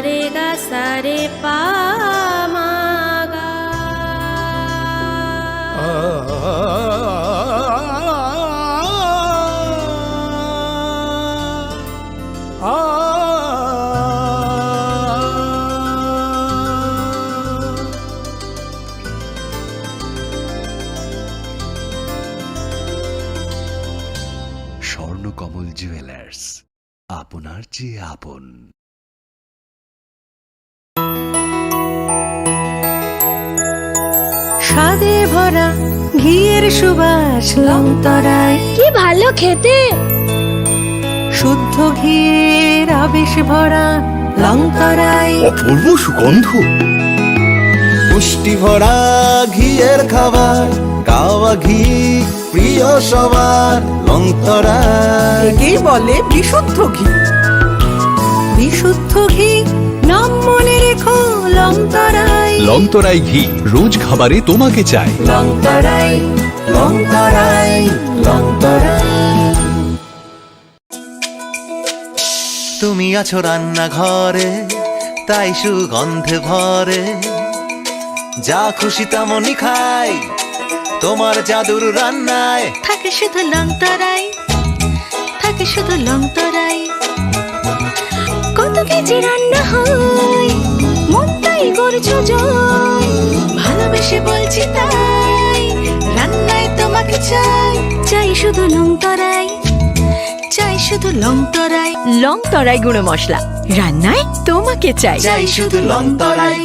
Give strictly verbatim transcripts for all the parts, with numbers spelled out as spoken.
Re ga sa re pa ma ga. Swarnakamal jewellers, আপনার চেয়ে আপন। স্বাদে ভরা ঘিয়ের সুবাস লংতরাই। কি ভালো খেতে! শুদ্ধ ঘিয়ের আবেশ ভরা লংতরাই। অপূর্ব সুগন্ধ। পুষ্টি ভরা ঘিয়ের খাবার, কাওয়া ঘি প্রিয় সবার, লংতরাই। একেই বলে বিশুদ্ধ ঘি। বিশুদ্ধ ঘি, নাম মনে রেখো, লংতরাই। লংতরাই ঘি, রোজ খাবারে তোমাকে চাই। লংতরাই, লংতরাই, লংতরাই। তুমি আছো রান্নাঘরে, তাই সুগন্ধে ভরে। যা খুশি তেমনই খাই, তোমার জাদুর রান্নায়। থাকে শুধু লংতরাই, থাকে শুধু লংতরাই। কত কেজি রান্না হয়, মন তাই করছো জয়। ভালোবেসে বলছি তাই, রান্নায় তোমাকে চাই। চাই শুধু লংতরাই, চাই শুধু লংতরাই। লংতরাই গুঁড়ো মশলা, রান্নায় তোমাকে চাই। চাই শুধু লংতরাই।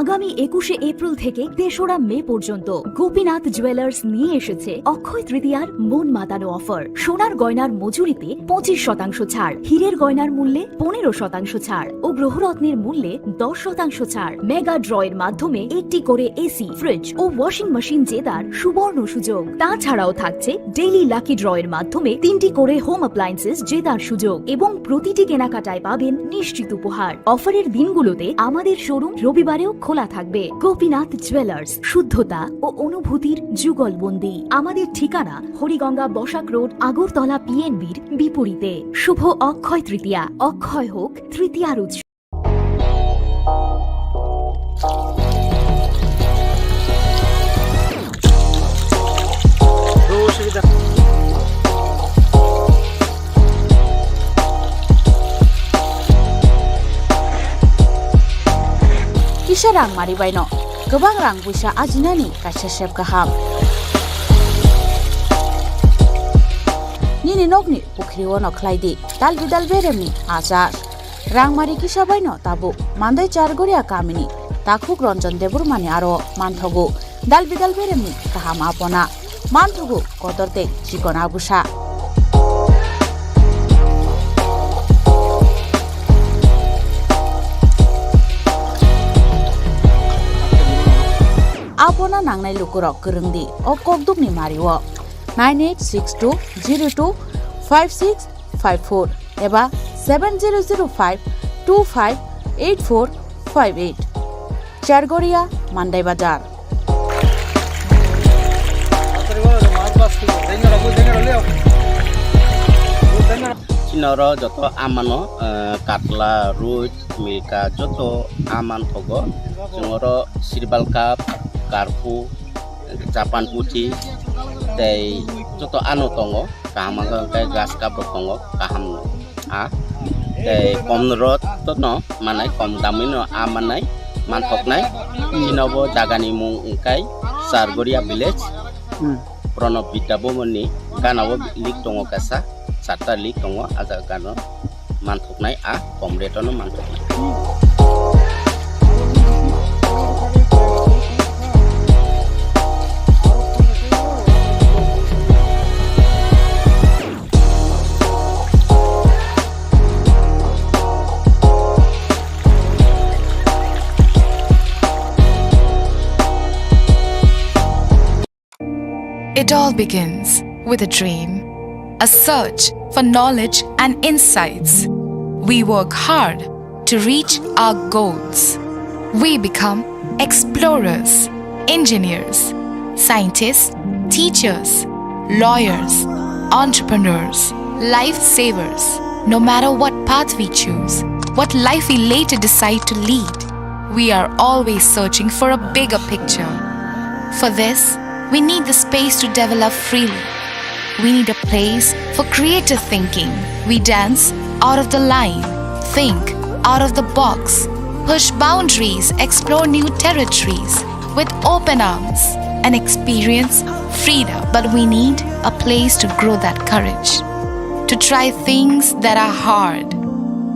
আগামী একুশে এপ্রিল থেকে তেসরা মে পর্যন্ত গোপীনাথ জুয়েলার্স নিয়ে এসেছে অক্ষয় তৃতীয়ার মন মাতানো অফার। সোনার গয়নার মজুরিতে পঁচিশ শতাংশ ছাড়, হীরের গয়নার মূল্যে পনেরো শতাংশ ছাড় ও গ্রহরত্নের মূল্যে দশ শতাংশ ছাড়। মেগা ড্র এর মাধ্যমে একটি করে এসি, ফ্রিজ ও ওয়াশিং মেশিন জেতার সুবর্ণ সুযোগ। তাছাড়াও থাকছে ডেইলি লাকি ড্র এর মাধ্যমে তিনটি করে হোম অ্যাপ্লায়েন্সেস জেতার সুযোগ এবং প্রতিটি কেনাকাটায় পাবেন নিশ্চিত উপহার। অফারের দিনগুলোতে আমাদের শোরুম রবিবারেও খোলা থাকবে। গোপীনাথ জুয়েলার্স, শুদ্ধতা ও অনুভূতির যুগলবন্দি। আমাদের ঠিকানা হরিগঙ্গা বসাক রোড, আগরতলা পিএনবির বিপরীতে। শুভ অক্ষয় তৃতীয়া, অক্ষয় হোক তৃতীয়ার উৎসব। Kisa rang mari baino kwbang rang puisa ajinani kaisa sep kaham. Nini nokni pukhri-o no khlai di dal bidal beremni achar. Rangmari kisa baino tabuk Mandai Chargoria kamini takhuk Ranjan Debbarmani aro manthogo dal bidal beremni kaham apona, manthogo kotor tei chikon abusa. Apona nangnai lukurok kwrwng di o kokdukni mario nine eight six two zero two five six five four eba seven zero zero five two five eight four five eight. Chargoria, Mandai Bazar. Chini oro joto amano, eh, katla, roi, milka, joto aman thogo. Chwng oro sirbal cup, karpu, Japan puthi, tei joto ano tongo. Kaham wngkha hwnkhe grass cup rok tongo, kaham no. A tei kom rot no manai, kom damwi no a manai, manthoknai. Chini bo jaga ni mung wngkha Chargoria village. Hmm. Pranab Vidya Bhavan ni gana o link tongo kaisa, charta link tongo, a jaga no manthoknai, a kom rate no manthoknai. It all begins with a dream, a search for knowledge and insights. We work hard to reach our goals. We become explorers, engineers, scientists, teachers, lawyers, entrepreneurs, lifesavers. No matter what path we choose, what life we later decide to lead. We are always searching for a bigger picture. For this, we need the space to develop freely. We need a place for creative thinking. We dance out of the line, think out of the box, push boundaries, explore new territories with open arms, and experience freedom. But we need a place to grow that courage, to try things that are hard.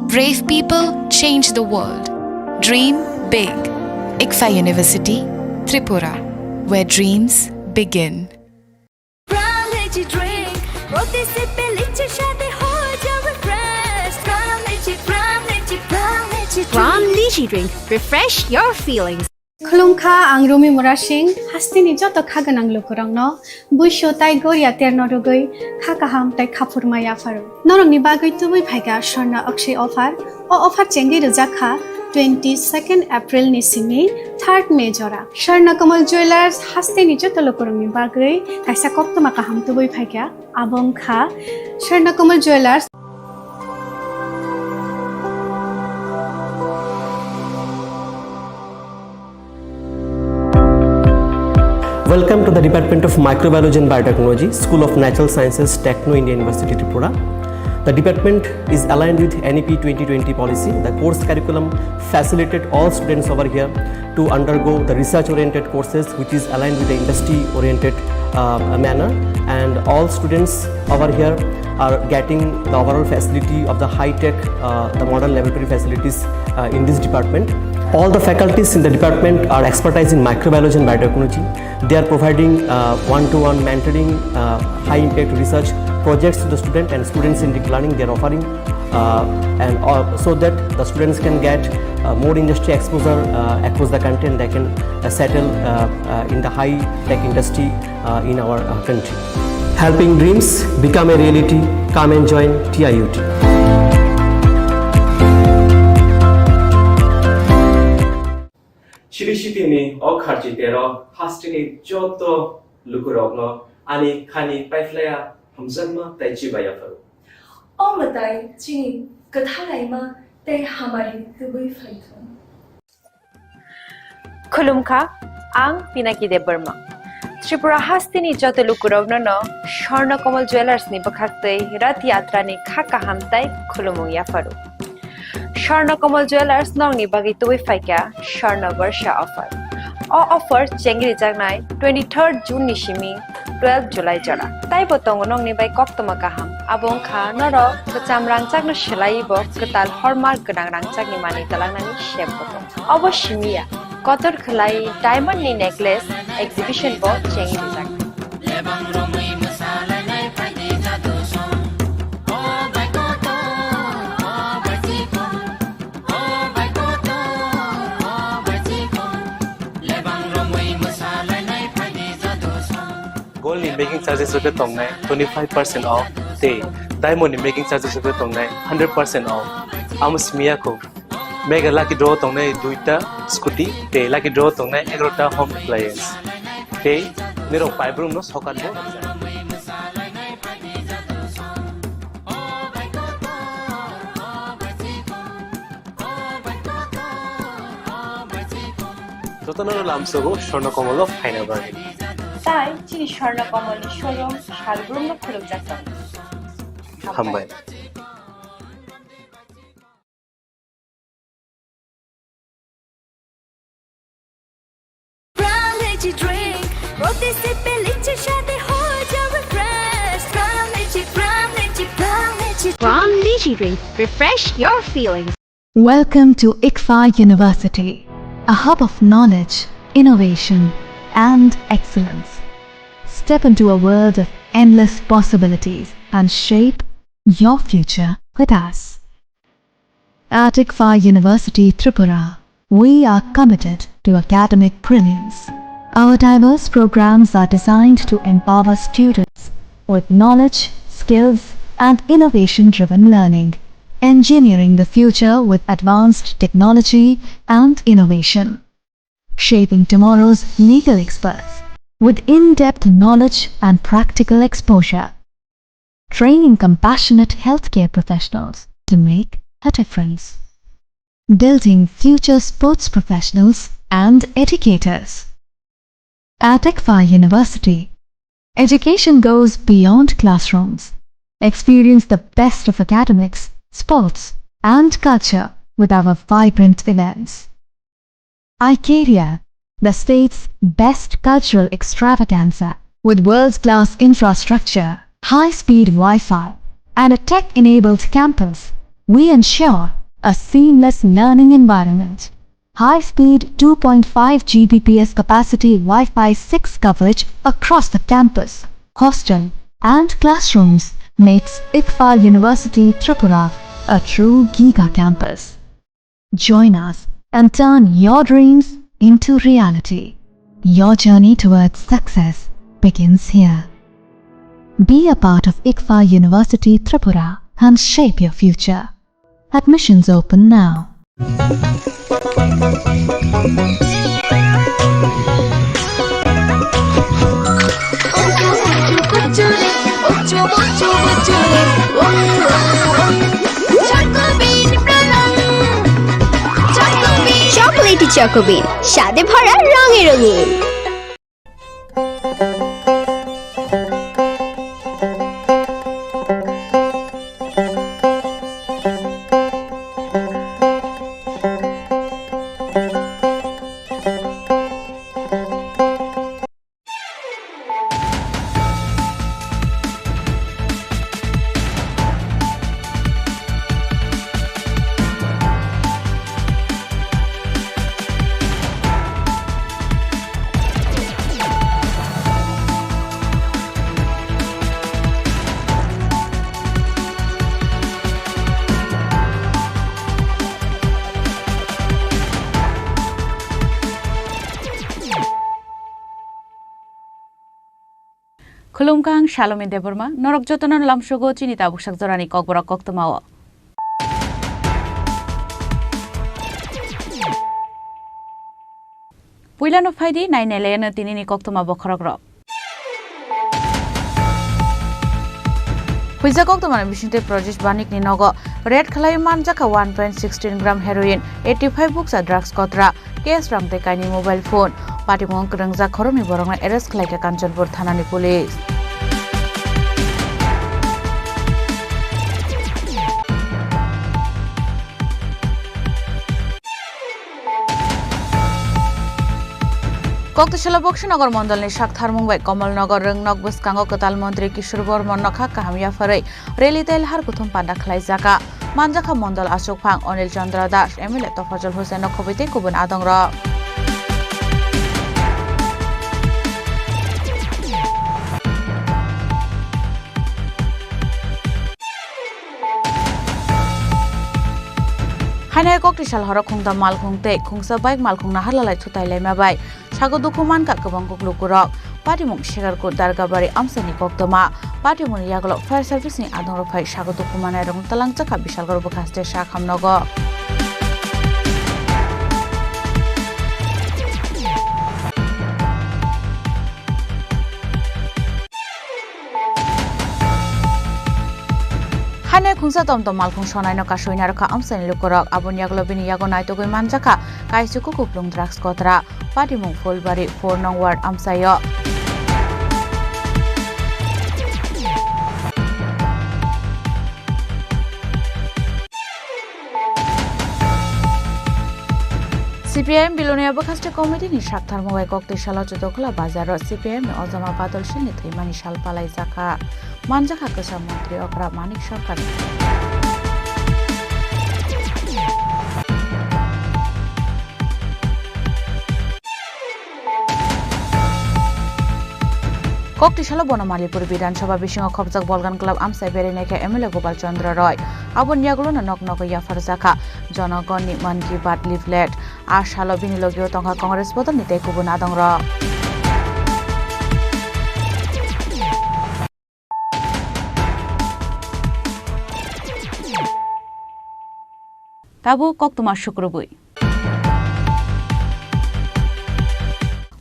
Brave people change the world. Dream big. ICFAI University, Tripura, where dreams begin. Pram Lychee drink, proti sip e lychee shadi ho jao refresh. Pram Lychee, Pram Lychee, Pram Lychee drink. Pram Lychee drink, refresh your feelings. Khulumkha, ang Rumi Murasing, hasteni joto kha gwnang lukurokno buisu tai goria terno rwgwi kha kaham tai khaphurma yapharo. Norokni bagwi tubui phaikha Swarna Akshay offer. O offer chengwi rwjak kha twenty-second April ni simi third May jora. Swarna Kamal Jewellers hasteni joto lukurokni bagwi kaisa koktwma kaham tubui phaikha, abo wngkha Swarna Kamal Jewellers. Welcome to the Department of Microbiology and Biotechnology, School of Natural Sciences, Techno India University, Tripura. The department is aligned with N E P twenty twenty policy. The course curriculum facilitate all students over here to undergo the research-oriented courses, which is aligned with the industry-oriented, uh, manner. And all students over here are getting the overall facility of the high-tech, uh, the modern laboratory facilities, uh, in this department. All the faculties in the department are expertise in microbiology and biotechnology. They are providing, uh, one-to-one mentoring, uh, high-impact research projects to the student and students-centric learning they are offering, uh, and, uh, so that the students can get, uh, more industry exposure, uh, across the country, and they can, uh, settle, uh, uh, in the high-tech industry, uh, in our, uh, country. Helping dreams become a reality. Come and join T I U T. Chini sitini o kharchi tero hasteni joto lukurokno ani khani paiphlaiya hamjakma tai chibaiya pharo. O mwtai chini kwthalaima tei hamari tubui phaithung. Khulumkha, ang Pinaki Debbarma. Tripura hasteni joto lukurokno no Swarna Kamal Jewellers ni bwkhaktwi Rath Yatra ni kha kaham tai khulumung yapharo. Swarna Kamal Jewellers nokni bagwi tubui phaikha Swarna Barsha offer. O offer chengrijaknai twenty-third June ni simi twelve July jora. Taibo tongo nokni bai koktwma kaham. Abo wngkha norok kwcham rangchakno swlaiwi bo kwtal hallmark gwnang rangchakni manwi twlangnani sep bo tongo. Obo simi ya, kotor khwlai diamond ni necklace exhibition bo chengrijak. Gold ni making charges rok tongnai twenty-five percent off tei diamond ni making charges rok tongnai hundred percent off. Amo simi ya kho. Mega lucky draw tongnai duita scooty tei lucky draw tongnai egarota home appliance. Tei nirok paibrumno sokat bo rijak. Jotono lamsogo Swarna Kamal o phaina bagwi. Tai chini Swarna Kamal ni showroom salbrumno khulumjak tongo. Hambai. Pram Lychee drink, proti sip e lychee shadi ho jao refresh. Pram Lychee, Pram Lychee, Pram Lychee. Pram Lychee drink, refresh your feelings. Welcome to ICFAI University, a hub of knowledge, innovation, and excellence. Step into a world of endless possibilities and shape your future with us. At ICFAI University Tripura, we are committed to academic brilliance. Our diverse programs are designed to empower students with knowledge, skills, and innovation-driven learning, engineering the future with advanced technology and innovation, shaping tomorrow's legal experts with in-depth knowledge and practical exposure, training compassionate healthcare professionals to make a difference. building future sports professionals and educators. At ICFAI University, education goes beyond classrooms. Experience the best of academics, sports, and culture with our vibrant events. Icaria, the state's best cultural extravaganza. With world-class infrastructure, high-speed Wi-Fi, and a tech-enabled campus, we ensure a seamless learning environment. High-speed two point five G B P S capacity Wi-Fi six coverage across the campus, hostel, and classrooms makes ICFAI University Tripura a true giga campus. Join us and turn your dreams into reality. Your journey towards success begins here. Be a part of ICFAI University Tripura and shape your future. Admissions open now. Chocobean, Chocobean, স্বাদে ভরা রঙে রঙিন। Khulumkha, ang Salome Debbarma, norok jotono lamsogo chini tabuksak jorani kokborok koktwmao. Puilano phaidi, nainailayano tinini koktwma bokhorokrok. Huijak koktwmani bisingtwi Brajesh Banikni nogo raid khlaiwi manjakha one point sixteen gram heroin, eighty five bukcha drugs kotra, cash rang tei kainwi mobile phone. Patimung kwrwngjak khoroknwi borokno arrest khlaikha Kanchanpur thanani police. Koktwsalo Boksinagar mondolni saktharmung bai Kamalnagar rwngnok bwskango kwtal montri Kishore Bormon nokha kaham yapharwi rally tei lahar kuthum panda khlaijakha. Manjakha mondol achukphang Anil Chandra Das, M L A Tofajol Hussain nokhobwi tei kubun adongrok. Haino kokti sal horo khungta malkhung tei khungsa bike malkhung naharlalai thutai laima bai sago dukhu mankha kwbang kuk lukurok. Patimung Segarkut Dargabari amchaini koktwma. Patimungni yagulo fire service ni adongrok phai sago dukhu manai rokno talangjak kha Bisalgor bwkhaste sak hamnogo. Haino khungsa tomtom malkhung sonaino kasui narwkha amchaini lukurok. Aboni yagulo bini yago naitugwi manjakha kaisuku kuplung drugs kotra. Patimung Phulbari four nong ward amchaio. C P I M Bilonia bwkhaste committee ni saktharmung bai koktwi salo Chutokhola bazaro C P I M ni ojama Badal Singh ni thwimani sal palaijakha. Manjakha kwsa montri okra Manik Sarkar. Kokti salo bono Malipur Bidhan Sabha bisingo khopjak Bolgan Club amchai berai naikha M L A Gopal Chandra Roy. Aboni yagulono nok nogo yapharjakha Jonogon ni Mann Ki Baat leaflet. A salo bini logio tongkha Congress bodolni tei kubun adongrok. Tabuk koktwma sukrubwi.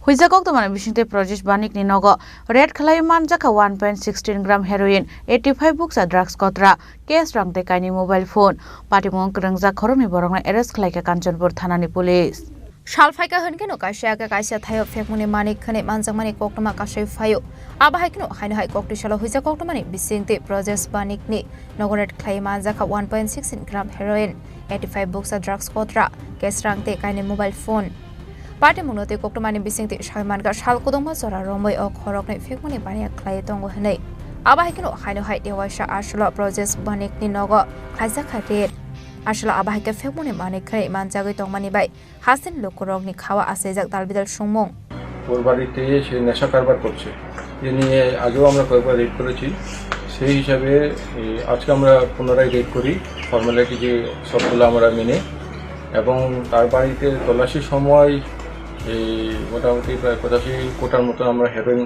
Huijak koktwmani bisingtwi Brajesh Banikni nogo raid khlaiwi manjakha one point sixteen gram heroin, eighty five bukcha drugs kotra, cash rang tei kainwi mobile phone. Patimung kwrwngjak khoroknwi borokno arrest khlaikha Kanchanpur thanani police. Sal phaikha hwnkheno kaisa aka kaisa thaio phekmungni manik khwnwi manjakmani koktwma kasui phaio. Abo hai kheno haino hai koktwi salo huijak koktwmani bisingtwi Brajesh Banikni nogo raid khlaiwi manjakha one point six gram heroin, eighty five bukcha drugs kotra, cash rang tei kainwi mobile phone. Patimungno tei koktwmani bisingtwi sawi mankha sal kwdwngma jora romwi o khoroknwi phekmungni baniya khlaiwi tongo hwnwi. Abo hai kheno haino hai tei waisa aswlo Brajesh Banikni nogo khlaijakha raid. Aswlo abo hai khe phekmungni manik khwnwi manjagwi tongmani bai hasteni lukurokni khawa achaijak dalbidal songmung. ওর বাড়িতে সে নেশা কারবার করছে, এ নিয়ে আগেও আমরা কয়েকবার রেড করেছি। সেই হিসাবে এই আজকে আমরা পুনরায় রেড করি, ফর্মালিটি যে সবগুলো আমরা মেনে, এবং তার বাড়িতে তল্লাশির সময় এই মোটামুটি প্রায় পঁচাশি কোটার মতো আমরা হেরোইন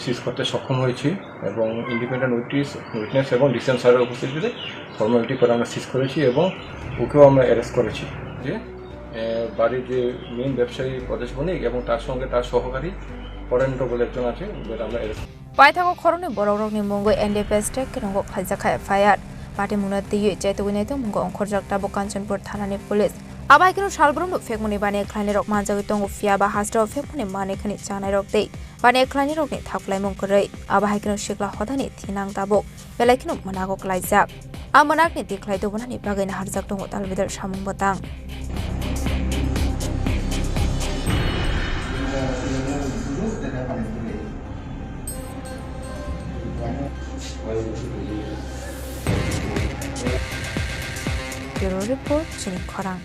সিজ করতে সক্ষম হয়েছি এবং ইন্ডিপেন্ডেন্ট উইটনেস, উইটনেস এবং ডিসিশন স্যারের উপস্থিতিতে ফর্মালিটি করে আমরা সিজ করেছি এবং ওকেও আমরা অ্যারেস্ট করেছি। যে এ, বাড়ির যে মেইন ব্যবসায়ী পরেশ বণিক এবং তার সঙ্গে তার সহকারী পরেন্দ্র বলে একজন আছে, ওদের আমরা arrest. Paithago khoroknwi borokrokni mungwi N D P S track kwrwngo khlaijak kha F I R. Patimungno twiwi chaitugwi naitok mungo ongkhorjak tabuk Kanchanpur thanani police. Abo hai kheno salbrumno phekmungni baniya khlainairok manjagwi tongo, phiya ba hasteo phekmungni manik hwnwi chanairok tei baniya khlainairokni thap khlaimung kwrwi. Abo hai kheno sikla hodani thinang tabuk belai kheno mwnago klaijak. A mwnakni tikhlai tubunani bagwi naharjak tongo dalbidal samung bwtang. Bureau Report, Chini Khorang.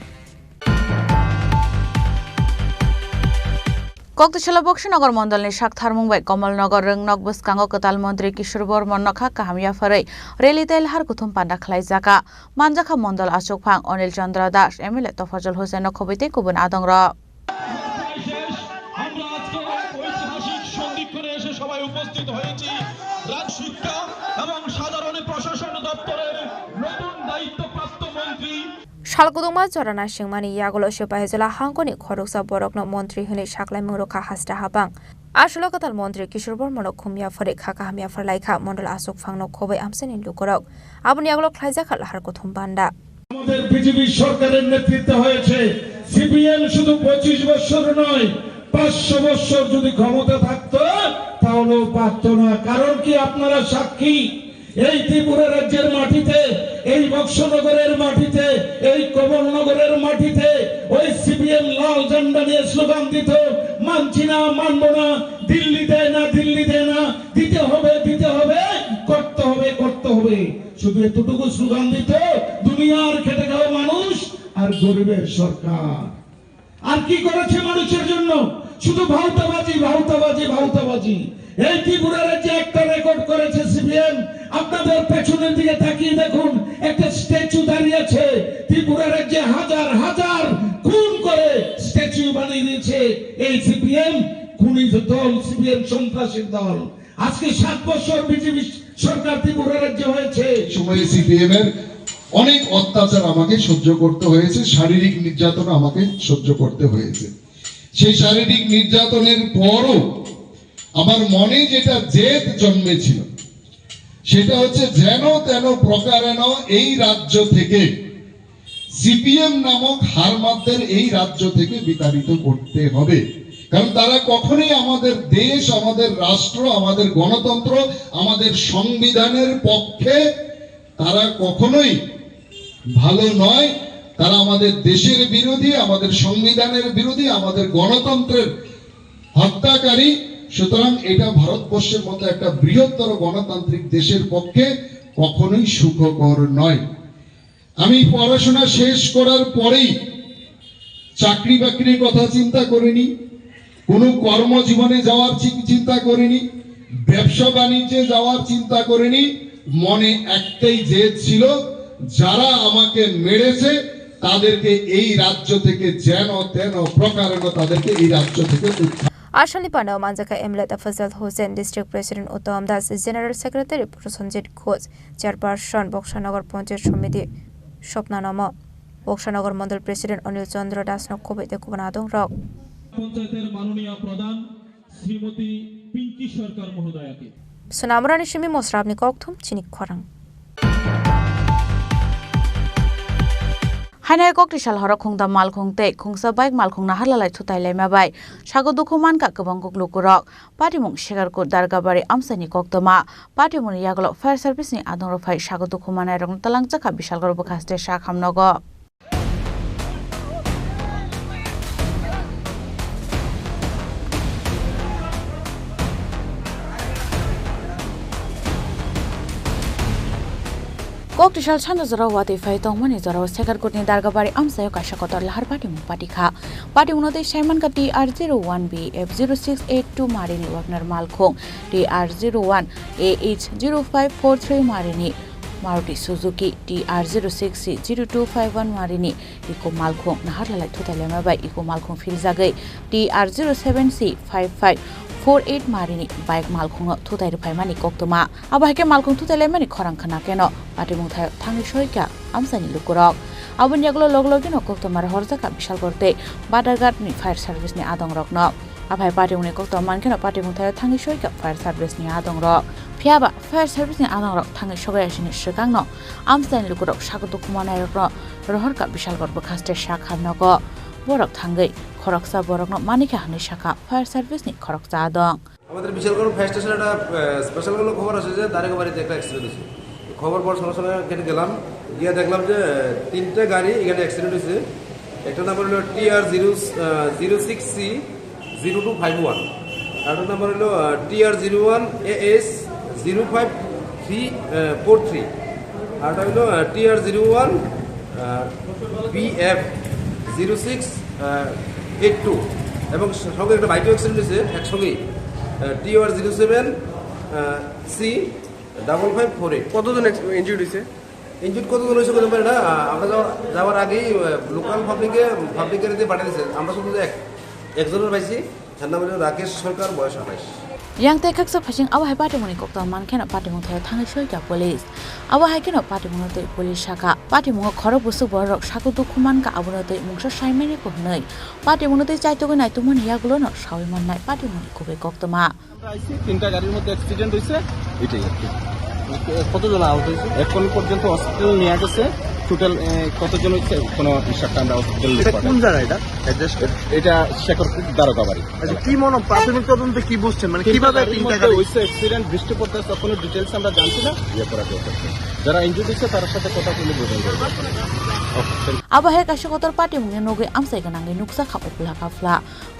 Koktwsalo Boksinagar mondolni sak tharmung bai Kamalnagar rwngnok bwskango kwtal montri Kishore Bormon nokha kaham yapharwi rally tei lahar kuthum panda khlaijakha. Manjakha mondol achukphang Anil Chandra Das, M L A Tofazul Hussain no khobwi tei kubun adongrok. আমরা আজকে অনেক ঐতিহাসিক সন্ধিক্ষণে এসে সবাই উপস্থিত হয়েছি। রাজ্য শিক্ষা এবং সাধারণ প্রশাসন দপ্তরের নতুন দায়িত্বপ্রাপ্ত মন্ত্রী Sal kwdwngma jora naisingmani yagulo Sipahijola hangkoni khoroksa borokno montri hwnwi saklaimung rwkha hasta habang. Aswlo kwtal montri Kishore Bormano khum yaphar kha kaham yaphar laikha mondol achukphangno khobwi amchaini lukurok. Aboni yagulo khlaijakha lahar kuthum banda. আমাদের বিজেপি সরকারের নেতৃত্বে হয়েছে। সিপিএম শুধু পঁচিশ বছর নয়, পাঁচশো বছর যদি ক্ষমতা থাকতো, তাহলেও পারতো না। কারণ কি? আপনারা সাক্ষী। এই ত্রিপুরা রাজ্যের মাটিতে, এই বক্সনগরের মাটিতে, এই কমলনগরের মাটিতে ওই সিপিএম লাল ঝান্ডা নিয়ে স্লোগান দিত, "মানছি না, মানবো না, দিল্লি দেয় না, দিল্লি দেয় না, দিতে হবে, দিতে হবে, করতে হবে, করতে হবে।" শুধু এতটুকু স্লোগান দিত দুনিয়ার খেটে খাওয়া মানুষ আর গরিবের সরকার। আর কি করেছে মানুষের জন্য? শুধু ভাওতাবাজি, ভাওতাবাজি, ভাওতাবাজি। এই ত্রিপুরা রাজ্যে একটা রেকর্ড করেছে সিপিএম। আপনাদের পেছনের দিকে তাকিয়ে দেখুন, একটা স্ট্যাচু দাঁড়িয়ে আছে। ত্রিপুরা রাজ্যে হাজার হাজার খুন করে স্ট্যাচু বানিয়ে দিয়েছে এই সিপিএম খুনি দল, সিপিএম সন্ত্রাসীর দল। আজকে সাত বছর বিজেপি সরকার ত্রিপুরা রাজ্যে হয়েছে। সময়ে সিপিএম এর অনেক অত্যাচার আমাকে সহ্য করতে হয়েছে, শারীরিক নির্যাতন আমাকে সহ্য করতে হয়েছে। সেই শারীরিক নির্যাতনের পরও আমার মনে যেটা জেদ জন্মেছিল, সেটা হচ্ছে যেন তেন প্রকারেণ এই রাজ্য থেকে সিপিএম নামক হারমাতদের এই রাজ্য থেকে বিতাড়িত করতে হবে। কারণ তারা কখনোই আমাদের দেশ, আমাদের রাষ্ট্র, আমাদের গণতন্ত্র, আমাদের সংবিধানের পক্ষে তারা কখনোই ভালো নয়। তারা আমাদের দেশের বিরোধী, আমাদের সংবিধানের বিরোধী, আমাদের গণতন্ত্রের হত্যাকারী। সুতরাং এটা ভারতবর্ষের মতো একটা বৃহত্তর গণতান্ত্রিক দেশের পক্ষে কখনোই সুখকর নয়। আমি পড়াশোনা শেষ করার পরেই চাকরি বাকরির কথা চিন্তা করিনি, কোনো কর্মজীবনে যাওয়ার চি-, চিন্তা করিনি, ব্যবসা বাণিজ্যে যাওয়ার চিন্তা করিনি। মনে একটাই জেদ ছিল, যারা আমাকে মেরেছে তাদেরকে এই রাজ্য থেকে যেন তেন প্রকারেণ তাদেরকে এই রাজ্য থেকে উদ্ধার। Asalni panda o manjakha M L A Tafazal Hussain, District President Uttam Das, General Secretary Prosenjit Ghosh, Chairperson Boksanagar Panchayat Samiti Swapna Nomo, Boksanagar Mandal President Anil Chandra Das no khobwi tei kubun adongrok. পঞ্চায়েতের মাননীয় প্রধান শ্রীমতী পিঙ্কি সরকার মহোদয়াকে। Sonamrani simi mosrabni kokthum chini khorang. Hainai kokti sal horo khungda malkhung tei khungsa bike malkhung naharlalai thutai laima bai sago dukhu mankha kwbang kuk lukurok. Patimung Shekarkut Dargabari amchaini koktwma. Patimungni yagulo fire service ni adongrok phai sago dukhu manairokno talangjak kha Bishalgarh bwkhaste sak hamnogo. Koktisal sanda jora watwi phai tongmani jorao Shekarkutni Dargabari amchaio kaisa kotor lahar patimung patikha. Patimungno tei saimankha T R zero one B F zero six eight two marini Wagner malkhung, T R zero one A H zero five four three marini Maruti Suzuki, T R zero six C zero two five one marini Eco malkhung naharlalai thutai laima bai Eco malkhung philjagwi T R zero seven C five five four eight marini bike malkhungno thutai rwphaimani koktwma. Abo hai khe malkhung thutai laimani khorang khna kheno patimung thaio thangwi soikha amchaini lukurok. Aboni yagulo log logino koktwma rohorjakha Bishalgarh tei Badharghat ni fire service ni adongrokno. Aphai patimungni koktwma mankheno patimung thaio thangwi soikha fire service ni adongrok. Phiyaba fire service ni adongrok thangwi sogwi asini swkangno amchaini lukurok sago dukhu manairokno rohorkha Bishalgarh bwkhaste sak hamnogo. Borok thangwi khoroksa borokno manikha hwnwi sakha fire service ni khoroksa adong. আমাদের বিশালগড় ফায়ার স্টেশনে একটা, আহ, স্পেশাল কোনো খবর আসে যে দারিগাবাড়িতে একটা অ্যাক্সিডেন্ট হয়েছে। খবর পাওয়ার সঙ্গে সঙ্গে এখানে গেলাম, গিয়ে দেখলাম যে, আহ, তিনটা গাড়ি এখানে অ্যাক্সিডেন্ট হয়েছে। একটা নাম্বার হলো T R zero, আহ, zero six C zero two five one, আরেকটা নাম্বার হলো, আহ, T R zero one A S zero five three, ah, four three, আরেকটা হলো, আহ, T R zero one, আহ, B F zero six, আহ, eight two, এবং সঙ্গে একটা বাইকও অ্যাক্সিডেন্ট হয়েছে একসঙ্গেই, আহ, T R zero seven, আহ, C double five four eight। কতজন x-, injured হয়েছে? ইনজিউর্ড কতজন হয়েছে বলতে পারি না, আহ, আমরা যাওয়ার, যাওয়ার আগেই, আহ, লোকাল পাবলিকে, পাবলিক গাড়িতে পাঠিয়ে দিয়েছে। আমরা শুধু এক, একজনের পাইছি, তার নাম হলো রাকেশ সরকার, বয়স আঠাশ। Yang tei khaksa phasing abo hai patimungni koktwma mankheno patimung thaio thangwi soikha police. Abo hai kheno patimungno twi police sakha, patimungo khorok bwswk borok sago dukhu mankha, abono twi mungsa saimani ko hwnwi patimungno twi chaitugwi naitukmani yagulono sawi mannai patimungni kubui koktwma. আমরা আইছি, তিনটা গাড়ির মধ্যে অ্যাক্সিডেন্ট হয়েছে, এটাই আর কি। কতজন আহত হয়েছে? এখন পর্যন্ত হসপিটাল নিয়ে গেছে টোটাল, এ, কতজন হয়েছে, কোনো হিসাবটা আমরা হসপিটাল এটা কোন জায়গা এটা? অ্যাড্রেসটা? এ-, এটা শেখরপুর দারোগাবাড়ি। আচ্ছা, কি মনে, প্রাথমিক তদন্তে কি বুঝছেন? মানে, তিনটা কিভাবে গাড়ির তিনটা মধ্যে গাড়ি? হয়েছে অ্যাক্সিডেন্ট, বৃষ্টি পড়তেছে, কোনো ডিটেলস আমরা জানছি না, ইয়ে করা চলছে। যারা ইনজুর্ড হয়েছে, তার সাথে কথা বলে বোঝা যাবে। Abo hai kaisa kotor patimungni nugwi amchai gwnangwi nukjakha uphla kaphla.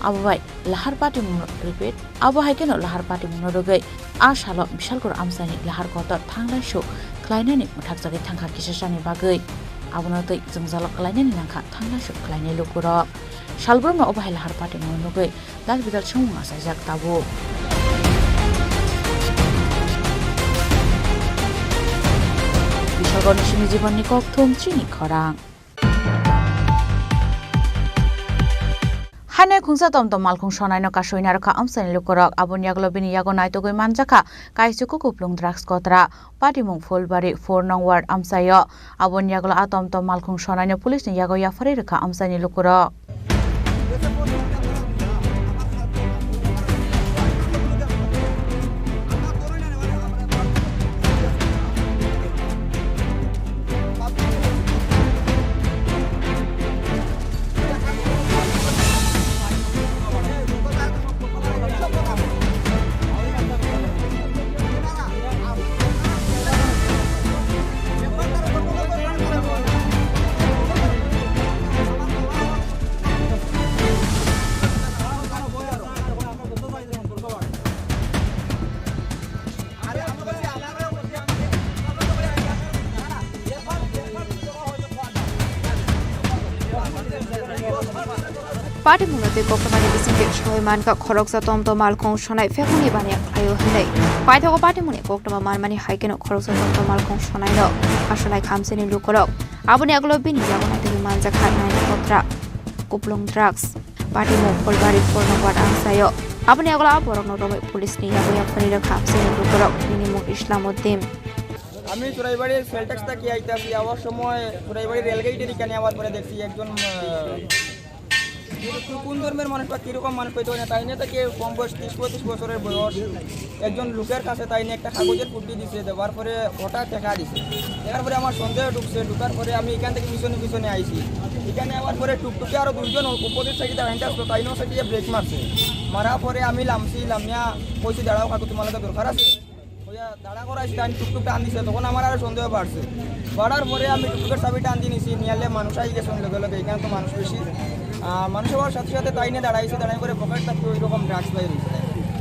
Abo bai lahar patimungno repeat. Abo hai kheno lahar patimungno rwgwi a salo Bishalgarh amchaini lahar kotor thanglai suk khlainani mwthakjagwi thangkha kisasani bagwi. Abono twi jwngjalo khlainani nangkha thanglai suk khlainai lukurok. Salbrumno obo hai lahar patimungno nugwi dal bidal swngmung achaijak tabuk. Bishalgarhni simi Jibonni kokthum chini khorang. Haino khungsa tomtom malkhung sonaino kasui narwkha amchaini lukurok. Aboni yagulo bini yago naitugwi manjakha kaisuku kuplung drugs kotra. Patimung Phulbari four nong ward amchaio. Aboni yagulo a tomtom malkhung sonaino police ni yago yapharwi rwkha amchaini lukurok. Patimungno tei koktwmani bisingtwi soi mankha khoroksa tomtom malkhung sonai phekuni baniya khlaio hwnwi. Paithago patimungni koktwma manmani hai kheno khoroksa tomtom malkhung sonaino kasulai khamsini lukurok. Aboni yagulo bini yago naitugwi manjakha naini kotra kuplung drugs. Patimung Phulbari four nong ward amchaio. Aboni yagulo a borokno romwi police ni yago yapharwi rwkha amchaini lukurok, bini mung Islamuddin. আমি চোরাইবাড়ির সেলটেক্স থেকে আইতাছি, আওয়ার সময় চোরাইবাড়ির রেলগেটের এখানে আওয়ার পরে দেখছি একজন, আহ, তুই কোন ধর্মের মানুষ বা কিরকম মানুষ হইতে পারে না, তাই নিয়ে তাকে কম বয়স, ত্রিশ পঁয়ত্রিশ বছরের বয়স, একজন লোকের কাছে তাই নিয়ে একটা কাগজের পুট্টি দিছে, দেওয়ার পরে ওটা টেকা দিছে। দেওয়ার পরে আমার সন্দেহ ঢুকছে, ঢুকার পরে আমি এখান থেকে পিছনে পিছনে আইছি। এখানে আবার পরে টুকটুকে আরো দুইজন অপোজিট সাইডে দাঁড়াইতে আসলো, তাই নিয়ে সাইডে ব্রেক মারছে। মারার পরে আমি লামছি, লামিয়া কইছি, "দাঁড়াও কাকু, তোমার লগে দরকার আছে।" ওইয়া দাঁড়া করাইছি, টান টুকটুক টান দিছে, তখন আমার আরো সন্দেহ বাড়ছে। বাড়ার পরে আমি টুকটুকের চাবি টান দিয়ে নিছি, নিয়ালে মানুষ আই গেছে লগে লগে, এখানে তো মানুষ বেশি। আহ, মানুষ হওয়ার সাথে সাথে তাই নিয়ে দাঁড়াইছে, দাঁড়াই করে পকেট থাকি ওই রকম ড্রাগস বাইর হয়েছে।